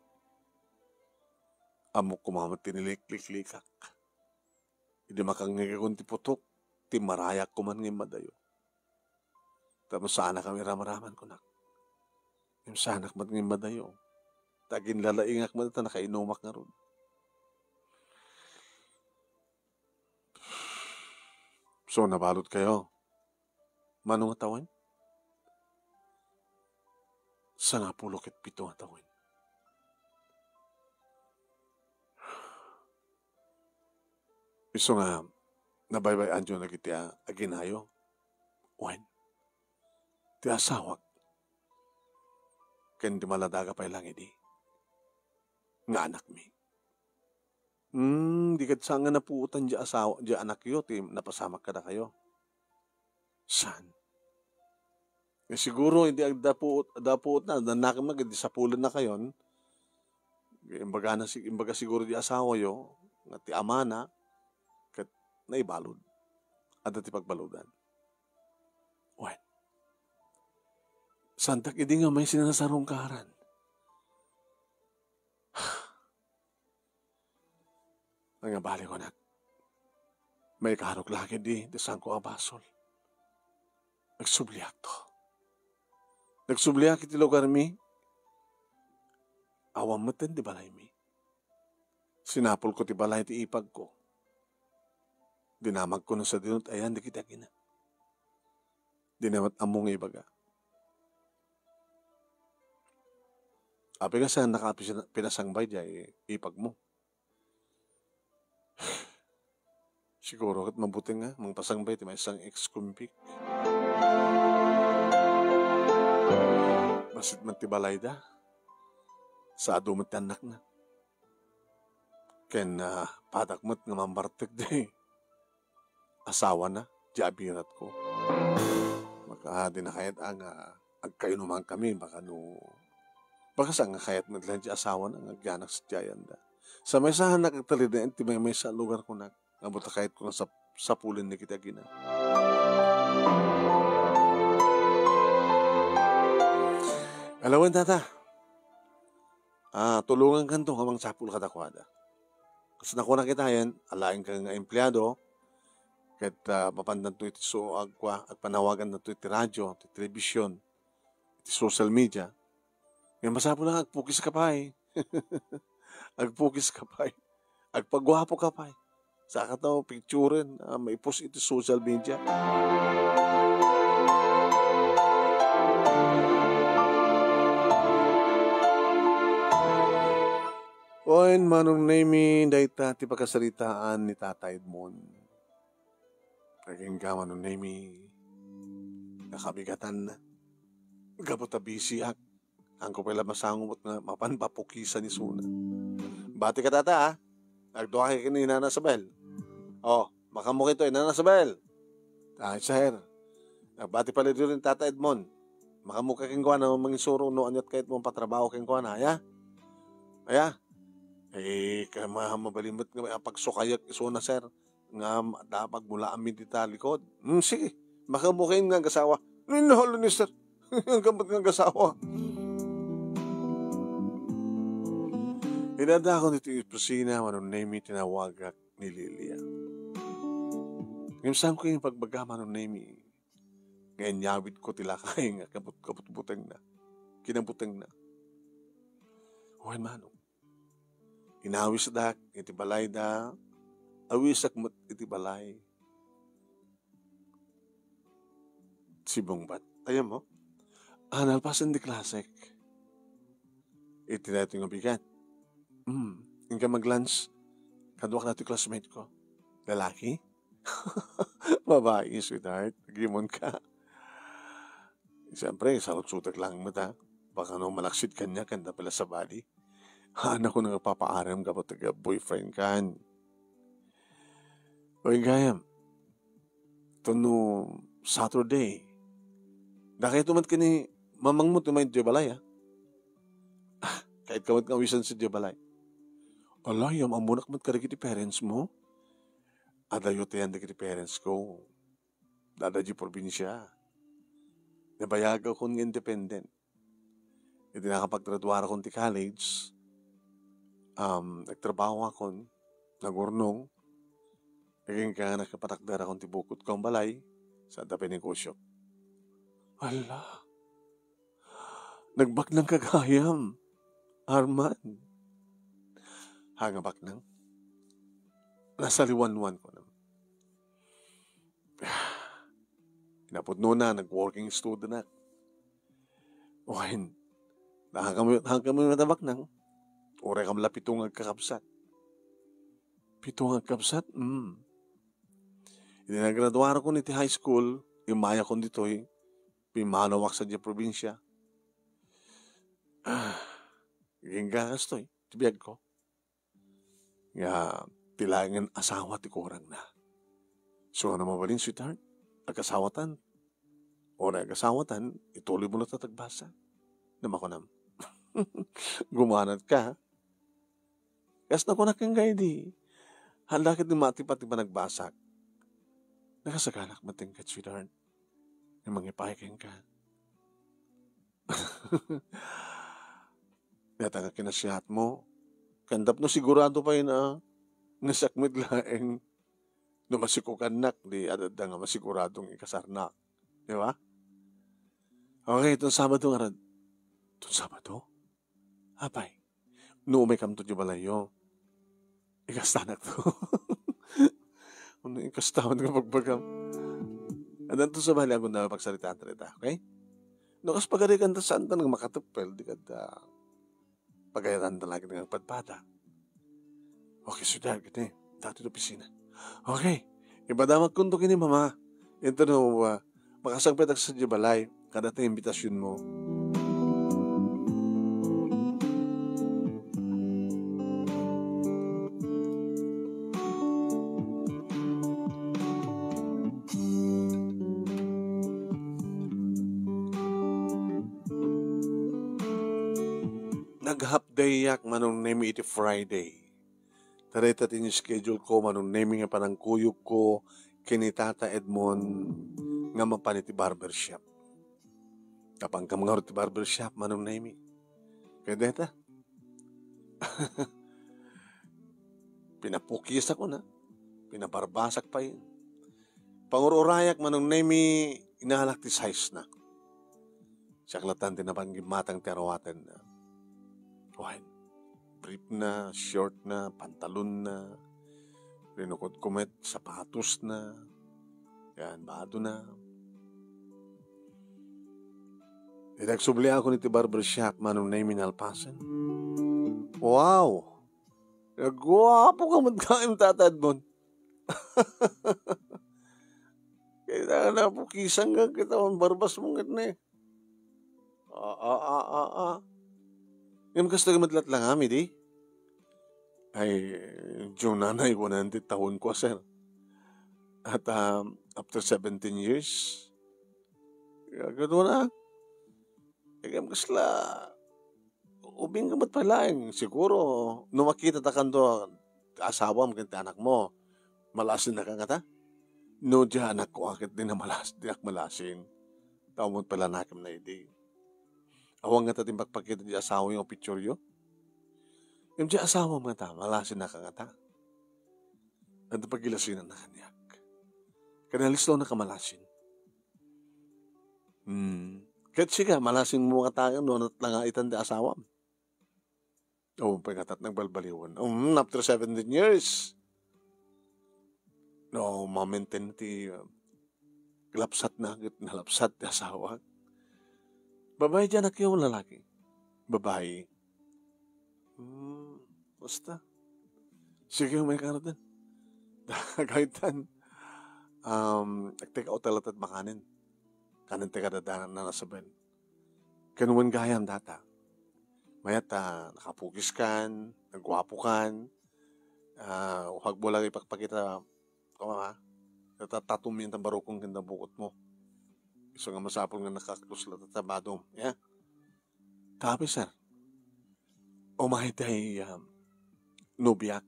ammok koma met ti nilikliklikak. Idi makangngegakon ti putok, timmarayak koman nga immadayo. Tapno saanak a iramraman, kunak. Ngem saanak met nga immadayo. Ta aginlalaingak met ta nakainumak ngarud. So, nabaludkayo? Mano nga tawen? Sangapulo ket pito nga tawen. Isu nga nabaybay-anyo dagiti a-, aginayo. Wen, ti asawak ken di maladaga pay lang idi nga anakmi. Hmm, di ket saan nga napuotan di asawa, di anakyo ti napasamak kadakayo? Saan? Eh, siguro, idi agda puot, adda puotna, adda anakna, ket di sapulennakayon, imbagana si-, imbaga siguro di asawayo, nga ti amana, ket naibalud. Adda ti pagbaludan. Wen, saantak idi nga may sinasarungkaran. Nga bali, kunak, maikarok la ketdi ti saanko a basol. Nagsubliakto. Nagsubliak iti lugarmi. Awan metten ti balaymi. Sinapulko ti balay ti ipagko. Dinamagko no sadino ti ayan dagiti agina. Dina met ammo nga ibaga. Apay nga saannaka a pis-, pinasangbay diay ipagmo? Siguro ket mabuteng nga mangpasangbay ti maysa nga ex-convict. Bassit met ti balayda. Sa adu met ti annakna. Ken, ah, padak met nga mambartek di asawana, di abiratko. Baka di na kayat a nga agkainumankami, baka no, baka saan nga kayat met laeng di asawana nga agyanak sadiay anda. Sa maysa, hannak agtalinaed ti maymaysa a lugar, kunak, nga buta kayatko nga sap-, sapulen dagiti agina. Alawen, tata. Ah, tulongankanto nga mangsapul kadakuada. Kas nakuna kitayen, alaenka nga empleado, ket, ah, mapandanto iti su-, agkua-, agpanawagandanto iti radio, iti telebision, iti social media. Ngem masapul nga agpukiska pay. Agpukiska pay. Agpaguapoka pay. Saka to picturen, ah, maipost iti social media. Wen, Manong Nemi, dayta ti pakasaritaan ni Tata Edmond. Agingga, Manong Nemi, nakabigatan. Gapu ta busy ak. Haanko pay la masango met nga mapan papukisan isuna. Batika, Tata, ah. Agduakay ken ni Nana Isabel. Oh, makaammoka ditoy, Nana Isabel. Ah, sir. Nagbati pay la ditoy ni Tata Edmond. Makaammoka kenkuana, mangisuro no aniat kayatmo patrabaho kenkuana, aya? Aya? Eh, ka-, ma-, mabalin met nga pagsukayak isuna, sir. Nga ma-, ta pagmulaanmi dita likod. Hmm, sige. Makaammoka nga agasawa. Ninahal ni sir. Ang gamot nga agasawa. Inadakon iti opisina, Manong Nemi, tinawagak ni Lilia. Ngem saanko ipagbaga, Manong Nemi, nga inyawidko ti lakay nga kabut-, kabutbutengna, kinabutengna. Wen, Manong, inawisdak iti balayda, awisak met iti balay. Sibungbat. Ayan mo? Ah, nalpasen ti klasek. Iti daytoy nga bigat. Hmm, inka mag-lunch. Kaduak daytoy classmate ko. Lalaki? Babae, sweetheart. Agimon ka. Siyempre, sarutsutek lang met, ha. Baka no malaksid kaniak, kanda pala sabali. Haanakon nga papaarem gapu ta boyfriend kan. Oy, gayam. Ito no Saturday. Dakayto met ken ni mamangmo ti maidtoy balay, ah. Ah, kayat ka met nga awisan sadiay balay. Ala, yam, ammonak met kadagiti parents mo? Adayo ti yan dagiti parents ko. Dada di probinsya. Nabayagakon nga independent. Iti nakapaggraduarakon ti college, um, nagtrabahokon, nagurnong, agingga nakapatakderakon ti bukod ko ang balay, sa tabi negosyo. Ala! Nagbaknang ka gayam, Arman. Ha, nga baknang? Nasaliwanwan ko na. Napudno na, nag-working student ak. Wen, nakakami-, nakakami matabak nang, uray kam la pito nga agkakabsat. Pito nga agkabsat? Mm. Iti nagraduarakon iti high school, immayakon ditoy, pimmanawak sadiay probinsya. Ah, agingga kastoy, ti biag ko. Nga ti laengen asawa ti kurangna. So, ano mabalin, sweetheart? Agasawatan? O na agasawatan, ituloy mo latta ti agbasa. Namakunam. Gumanat ka. Kas nakunak ken kaydi. Handa ket di matipat ti panagbasak. Nakasaganak met ket, sweetheart. Nga mangipay kenka. Data nga kinasiatmo, ken tapno sigurado pay na, nga siak met laeng no masikokannak, di adda nga masiguradong ikasarnak. Di ba? Okay, itong Sabado nga rad-, itong Sabado? Apay, no umaykamto di balayyo, ikastanak to. Ano ikastaman nga pagbagam? Adanto sa bali, agun na pagsaritaan ta dita, okay? No, kas pagarikan ta saan ta nga makatepel, di ka ta pagayatan ta lagi nga padpada. Okay, so dahil kita, dati to pisina. Okay, ibadamag kunto kini mama. Ito no, ah, makasagpet ak sa di balay, kada ta imbitasyon mo. Nag-half day yak, Manong Nemi, iti Friday. Ta dayta ti schedule ko, Manong Nemi, nga panangkuyogko ken ni Tata Edmond nga mapan iti barbershop. Apankam ngarud ti barbershop, Manong Nemi? Kaya dayta? Pinapukisakon, ha? Pinabarbasak pay. Pangur-urayak, Manong Nemi, inalak ti size na. Siak latta ti napanggimatang ti arawatenna. Wen, brief na, short na, pantalon na, rinukod ko met, sapatos na, yan, bado na. Idi agsubliakon iti barbershop, Manong Nemi, nalpasen. Wow! Agguapo ka met gayam, Tata Edmond. Kailangan na pukisan ka kita, ang barbas mo nget ne. Ah, ah, ah, ah, ah. Ngem kasta ka met latlangam idi? Ay, June nanay, one hundred taon ko, sir. At, um, after seventeen years, kagado na. Ngem kasla, ubing ka met pay laeng. Siguro, no makita ta kanto, asawam ken ti anakmo, malasin na ka ngata? No, di anakko, ket di na malas-, di ak malasin. Tao met pay la nakem na idi. Awan ngata ti pakpakita di asawa yung picture yo? Yung di asawa ngata, malasin na ka ngata? Ano pagilasinanna kaniak? Kanalislaw na kamalasin. Hmm. Ket sika, malasin mo nga tayo, no, nat lang nga itan ti asawam. Oh, pagkatat nagbalbaliwan. Um, after seventeen years. No, ma-maintain ti, uh, lapsat na, ket nalapsat ti asawa. Babae diyan, anak yung lalaki? Babae. Hmm, basta. Sige, may karatan. Kaitan. Um, take out talatat makanin. Kanin ti kadadanan na nasaben. Ken wen gayam data. Mayat, ah, nakapukis kan, nagguapo kan, ah, huwag mo lang ipakpakita, koma, ha? Natatatom yung tambarukong ken bukot mo. Isu nga masapul nga nakaklus la tatabadom, ya? Tapi, sir, umay tay, um, nobiak.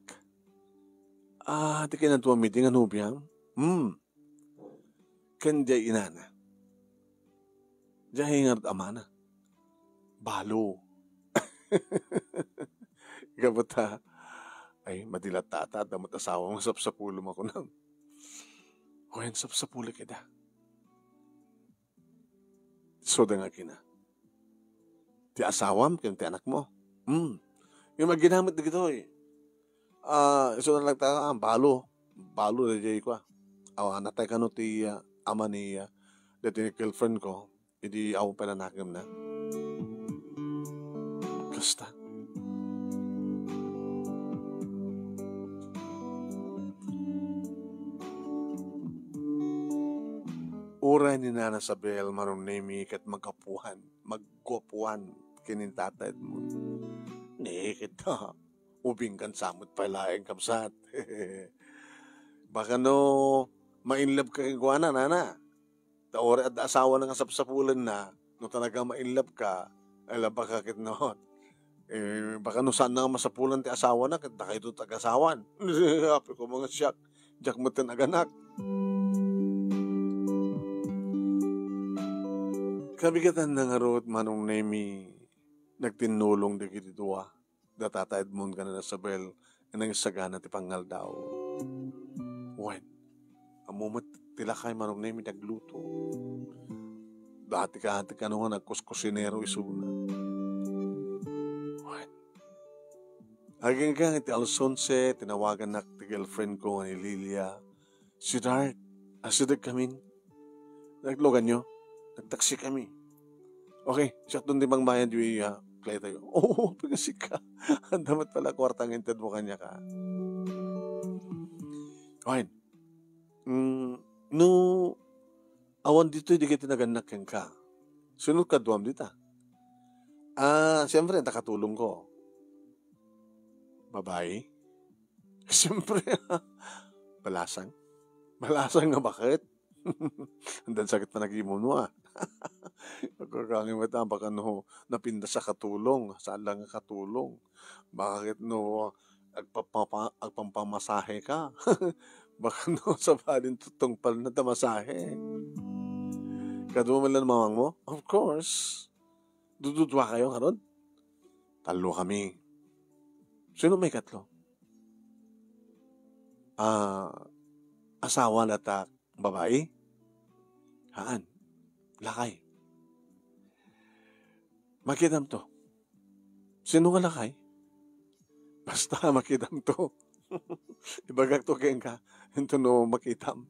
Ah, di kayo nagduwa meeting nga nobiam? Hmm. Ken diay inana. Diay ngarud amana. Balo. Ikaw ta, ay, madilat tata, damot asawa mo, sapsapulom ako na. O yan, sapsapuli kida. So, da nga kina. Ti asawam, ken ti anak mo. Hmm. Yung maginamit dagitoy. Ah, isu na lang ta, ah, balo. Balo da jay ko, ah. Awa, natay kano ti, ah, ama ni, ah, dati ni girlfriend ko. Idi awan pay nanakem na. Kasta. Uray ni Nana Sabel, Manong Nemi, ket magapuhan, magguapuhan ken ni Tata Edmond. Ni, ket, ubing kan samot pay laeng, kabsat. Baka no, ma-in love ka kenkuana, Nana. Ta uray adda asawana nga sapsapulenna, no talaga ma-in love ka, ay, la, baka ket no, eh, baka no saan na nga masapulan ti asawana, ket dakayto ti agasawan. Apay ko, mga siak, diak met ken aganak. Kabigatanna ngarud, Manong Nemi, nagtinnulong dagiti dua. Da Tata Edmond ken Nana Sabel nga nangsagana ti pangaldaw. Wen, ammo met ti lakay, Manong Nemi, nagluto. Dati ka, ti kano nga nagkuskusinero isuna. Wen. Agingga iti alas onse, tinawagannak ti girlfriend ko nga ni Lilia. Sweetheart, asideg kamin. Naglugan nyo? Nagtaksi kami. Okay, siak dun di mangbayad yu, ah, play tayo. Oo, pagkasika. Ang damat pala kwarta nga inted mo kanya ka. Okay. Mm, no, awan ditoy di ka tinagannak ken ka. Sunod ka duam dita. Ah, siyempre, ang takatulong ko. Babae? Siyempre, balasang. Balasang nga bakit? Andan sakit pa nagimon mo, ah. Agkakangin mo ita, baka no, napindas sa katulong, saan lang nga katulong. Bakit no, agpapapa-, agpampamasahe ka? Baka no, sa balin tutong pal na tamasahe. Kadu man lang mamang mo? Of course. Dududua kayo karon? Tallo kami. Sino may katlo? ah, asawa data babai? Haan. Lakay. Makitamto. Sino nga lakay? Basta makitamto. Ibagakto kenka. Intono makitam.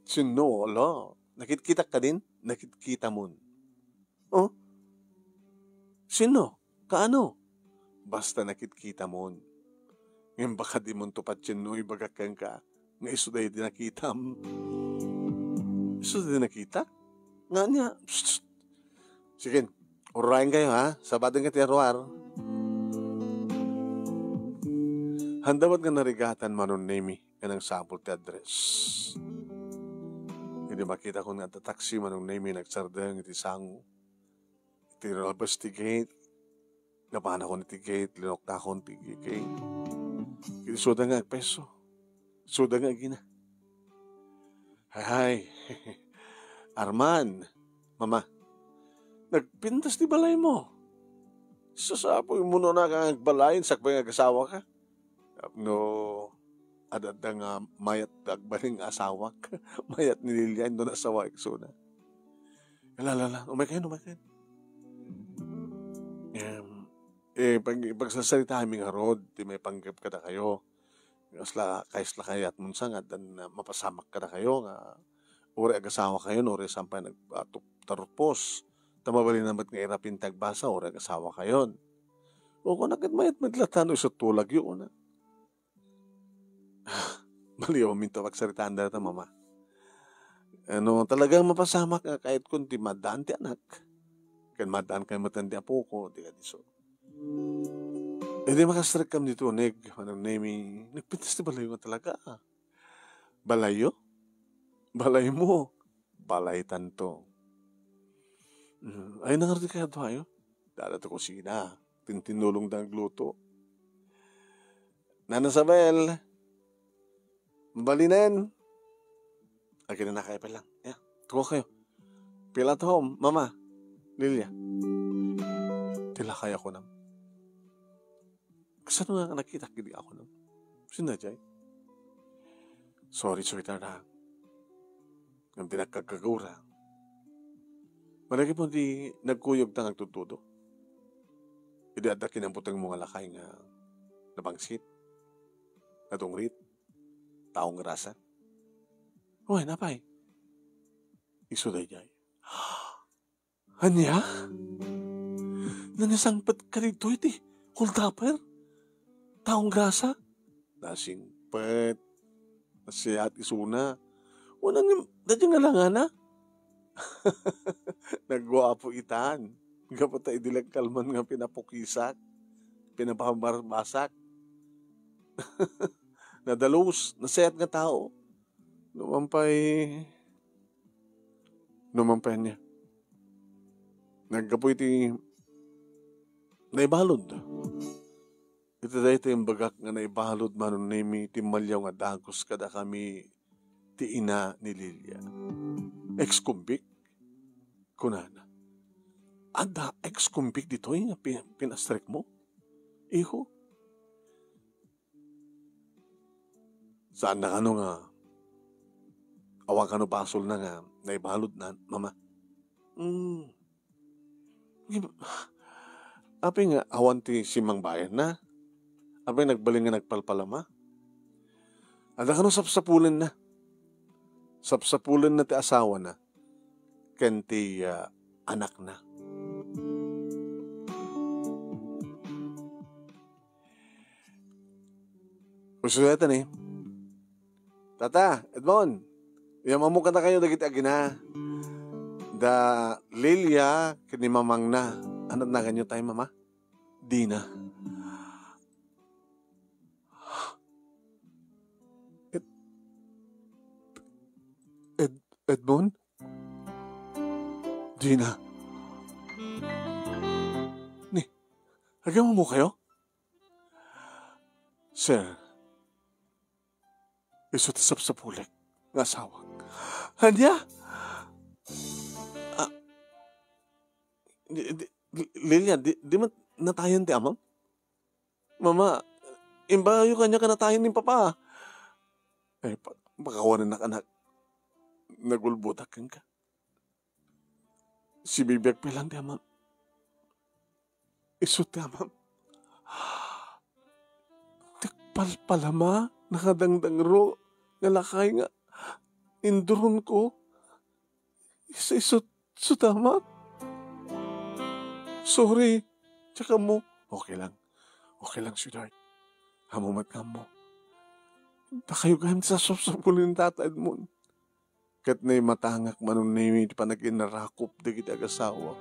Sino? Ala. Nakitkitak kadin? Nakitkitamon. Oh? Sino? Kaano? Basta nakitkitamon. Ngem baka dimonto patien no ibagak kenka nga isu daydi nakitam. Isu daydi nakita? Nga niya, psst, psst. Sige, urrayen kayo, ha? Sabaden ka ti aruar. Handa met nga narigatan, Manong Nemi, nga nangsapul ti address. Idi makitakon nga adda taxi, Manong Nemi, nagsardeng iti sango. Iti nalabas ti gate, napanakon iti gate, linuktakon ti gate. Iti suda nga agpeso. Suda nga agina. Hay, hay. Arman, Mama, nagpintas ti balaymo. Sasapuy mo no nga agbalayen sakbay nga agasawaka. Tapno adda nga mayat ti agbalin nga asawak. Mayat ni Lilia, inton asawa, iksuna. Ala, ala, ala. Umay kayo, umay kayo. Em, eh, pag-, pagsasalita mi ngarud, ti maipanggep kadakayo. Kasla, kasla kayatmon sa nga addan, ah, mapasamak kadakayo nga uray agasawa kayo, no, uray saan pay nag-, ah, tup-, tarupos. Ta mabalin na met nga irapin ti agbasa, uray agasawa kayon. O, kuna ket mayat met latta no isu tulagyo, kuna. Baliw amin ta pagsaritaan dayta, Mama. Ano, talagang mapasamak nga kayat kon ti maddaan ti anak. Ken maddaan kay met ti apoko, ti kadiso. Idi makastrekkam ditoy uneg, Manong Nemi, nagpintas ti balayyo nga talaga. Balayyo? Balaymo. Balaytanto. Mm, ay, nangarud kaya tayo? Dada to kusina. Tintinulong da agluto. Nana Isabel, mabalinen. Aginanakay pa lang. Ya, tuko kayo. Pila to, Mama? Lilia. Tila kaya ko nam. Kasano nga nakitak idi ako nam? Sino jay? Sorry, sweetheart, ha. Ngem ti nagkagkagura. Malagip mo di nagkuyog ta nagtudtudo. Idi adda kinambuteng mo nga lakay nga napangsit, natungrit, taong grasa. Uy, napay? Isu dayjay. Ania? Nanasangpet ka ditoy ti holdupper? Taong grasa? Nasingpet. Nasiat isuna. Unang dati nga langana. Nagguapo itan. Gapu ta idi nagkalman nga pinapukisak. Pinapabarbasak. Nadalus. Nasiat nga tao. Numan pay, numan pay niya. Naggapu iti naibalud. Iti daytoy imbagak nga naibalud, Manong Nemi, ti maliaw nga dagus kadakami ti ina ni Lilia. Ex-convict? Kunana. Adda ex-convict ditoy nga pi-, pinastrek mo? Iho? Saan na kano nga awan kano basolna nga naibalud na, Mama? Hmm. Apay nga awan ti simmangbayanna? Apay nagbalin nga nagpalpalama? Adda kano sapsapulenna? Sapsapulenna ti asawana ken ti, ah, anakna. Usuetan ni Tata, Edmond, iyamanmo kadakayo dagiti agina. Da Lilia ken ni mamangna. Ania ti naganyo tay, Mama? Dina. Ed-, Ed-, Edmond? Dina. Ni, agyamamokayo? Sir, isu ti sapsapulek nga asawak. Ania? Ah, di, di, Lilia, di, di met natayen ti amam? Mama, Imbagayo kaniak a natayen ni Papa. Ay, pa-, pakawanennak, anak. Nagulbodak kenka. Sibibiag pay laeng ti amam. Isu ti amam. Nagpalpalama, nakadangdangro, nga lakay nga induronko. Isu, isu, isu ti amam. Sorry. Tsaka mo, okay lang. Okay lang, sweetheart. Amo met nga ammo. Dakayo gayam ti sasapsapulen ni Tata Edmond. Ket naimatangak, Manong Nemi, ti panaginarakop dagiti agasawak.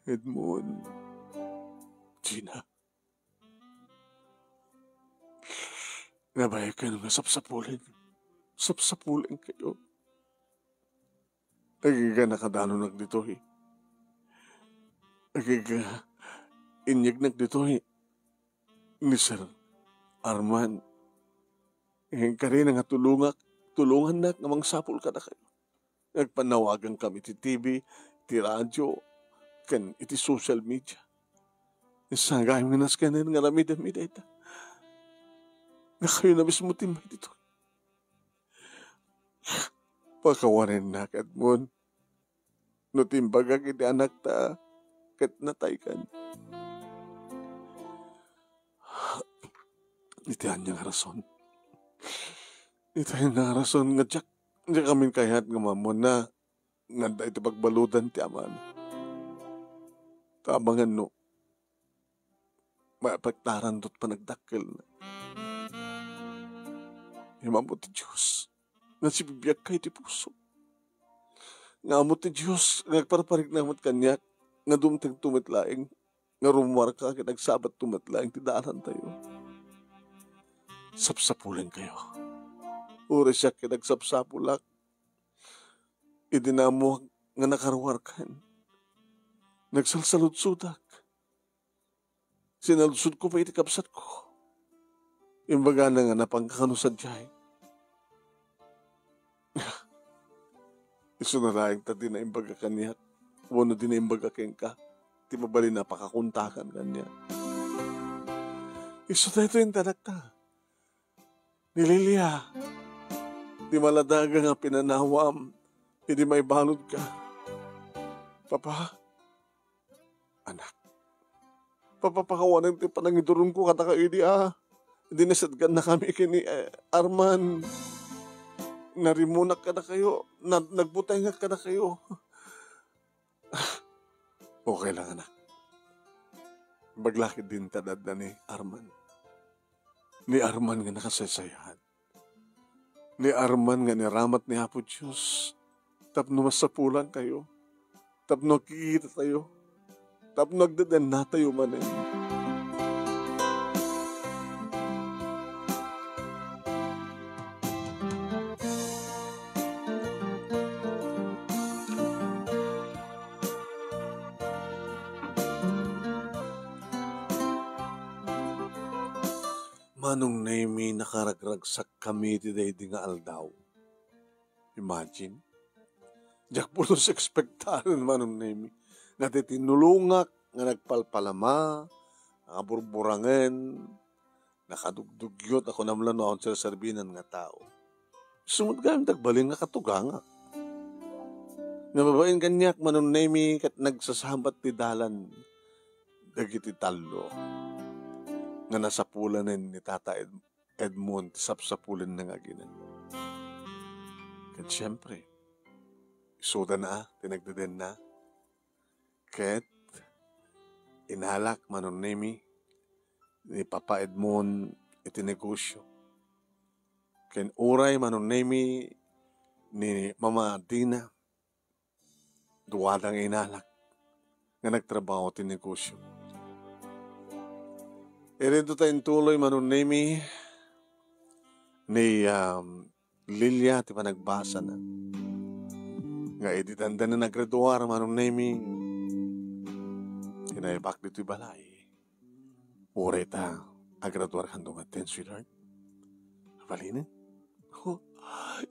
Edmond. Gina. Nabayag kano nga sapsapulen. Sapsapulen kayo. Agyaga nakadanonak ditoy. Agyaga inyegnak ditoy ni Sir Arman. Ngem karina nga tulongak, tulongannak nga mangsapul kadakayo. Nagpannawagankami iti T V, iti radyo, ken iti social media. Isagayam nga naskenen nga aramidem iti dayta. Nga kayo na mismo ti immay ditoy. Pakawanennak, Edmond. No ti imbagak iti anakta, ket nataykan. Iti ania nga rason? Iti ania nga rason nga diak, diak amin kayat nga maammoanna nga adda iti pagbaludan ti amana. Ta amangan no, maapektaran dot panagdakkelna. Ngem ammo ti Dios nga sibibiagka iti puso. Nga ammo ti Dios nga agparparikna met kaniak nga dumtengto met laeng nga rummuarka ket agsabatto met laeng ti dalantayo. Sapsapulenkayo. Uray siak ket agsapsapulak idi naammoak nga nakaruarkan. Nagsalsaludsodak. Sinaludsodko pay iti kabsatko. Imbagana nga napanka kano sadiay. Isuna laeng ta dina imbaga kaniak, wenno dina imbaga kenka, ti mabalin a pakakontakan kaniak. Isu daytoy ti anakta. Ni Lilia, ti maladaga nga pinanawam, idi maibaludka. Papa, anak, papapakawanen ti panangiduronko kadakayo idi a, idi nasadgannakami ken ni, eh, Arman. Narimunak kadakayo, na-, nagbutengak kadakayo. Okay lang, anak. Imbag la ketdin ta adda ni Arman. Ni Arman nga nakasaysayaat. Ni Arman nga inaramat ni Apo Dios tapno masapulankayo, tapno agkikitatayo, tapno agdedennatayo manen. Manong Nemi, nakaragragsakkami iti daydi nga aldaw. Imagine. Diak pulos ekspektaren, Manong Nemi, nga ti tinulongak nga nagpalpalama, nakaburburangen, nakadugdugyot a kunam la no awan serserbinan nga tao. Isu met gayam ti agbalin nga katugangak. Nga babaen kaniak, Manong Nemi, ket nagsasabat ti dalan dagiti tallo nga nasapulanen ni Tata Ed-, Edmond ti sapsapulenna nga aginano. Ket siempre, isuda na a ti nagdedenna. Ket inalak, Manong Nemi, ni Papa Edmond iti negosyo. Ken uray, Manong Nemi, ni Mama Dina, duada nga inalak nga nagtrabaho ti negosyo. Irinto ta intuloy, Manong Nemi, ni, um, Lilia ti panagbasana. Nga idi dandanen agraduar, Manong Nemi, tinaybak ditoy balay. Uray ta agraduar kanto metten, sweetheart. Balinen? Ho,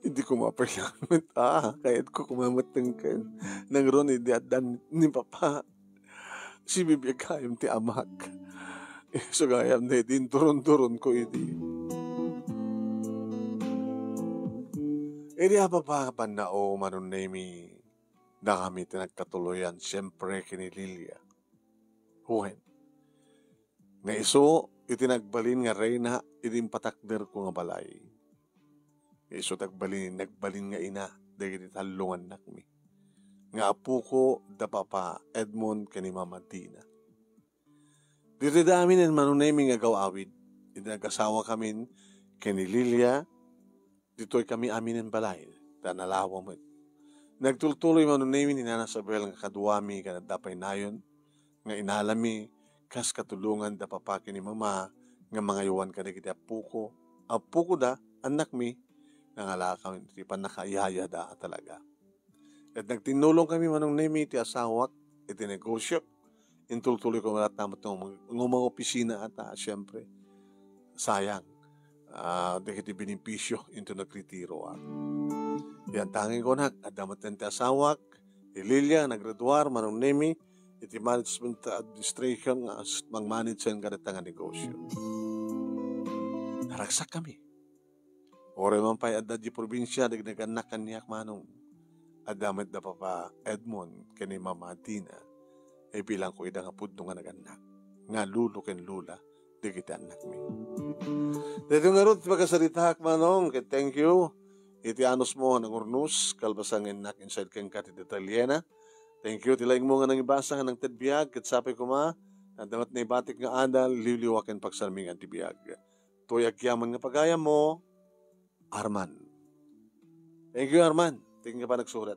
idi ko mapayamet, ah, kayatko kumamatengken. Nangron idi addan ni Papa. Sibibiag gayam ti amak. Isu gayam daydi inturon-turonko idi. Idi apapa, Pannao, Manong Nemi, dakami ti nagkatuloyan, siempre, ken ni Lilia. Wen, nga isu iti nagbalin nga reyna idi impatakderko nga balay. Nga isu ti agbalin, nagbalin nga ina dagiti tallo nga annakmi, nga apoko da Papa Edmond ken ni Mama Dina. Ditoy da aminen, Manong Nemi, nga agaw-awid. Idi nag-asawakamin ken ni Lilia, ditoy kami aminen balay, ta nalawa met. Nagtultuloy, Manong Nemi, ni Nana Isabel nga kaduami ken adda pay nayon nga inalami kas katulongan da Papa ken ni Mama nga mangaywan kadagiti appoko. Appokoda, annakmi, nangalakaw iti pannakaayayada a talaga. Ket nagtinnulongkami, Manong Nemi, ti asawak iti negosio. Intultuloyko met latta met nga umangopisina ta, siempre, sayang, ah, dagiti benepisio inton nagretiro, ah. Yan, tanging kunak, adda met ti asawak, ni Lilia, naggraduar, Manong Nemi, iti management administration nga as-, mangmanage kadata nga negosio. Naragsakkami. Uray man pay adda di probinsia dagiti nagannak kaniak, Manong, adda met da Papa Edmond ken ni Mama Dina. Ibilangko ida nga pudno nga nagannak, nga lolo ken lola dagiti annakmi. Daytoy ngarud ti pakasaritaak, Manong, ket thank you iti anusmo nga nangurnos, kalpasan nga innak inside kenka ti detalyena. Thank you ti laingmo nga nangibasa nga nangted biag, ket sapay koma, adda met naibatik nga adal, liwliwa ken pagsarmingan ti biag. Toy agyaman nga pagayammo, Arman. Thank you, Arman. Thank you pa nagsurat.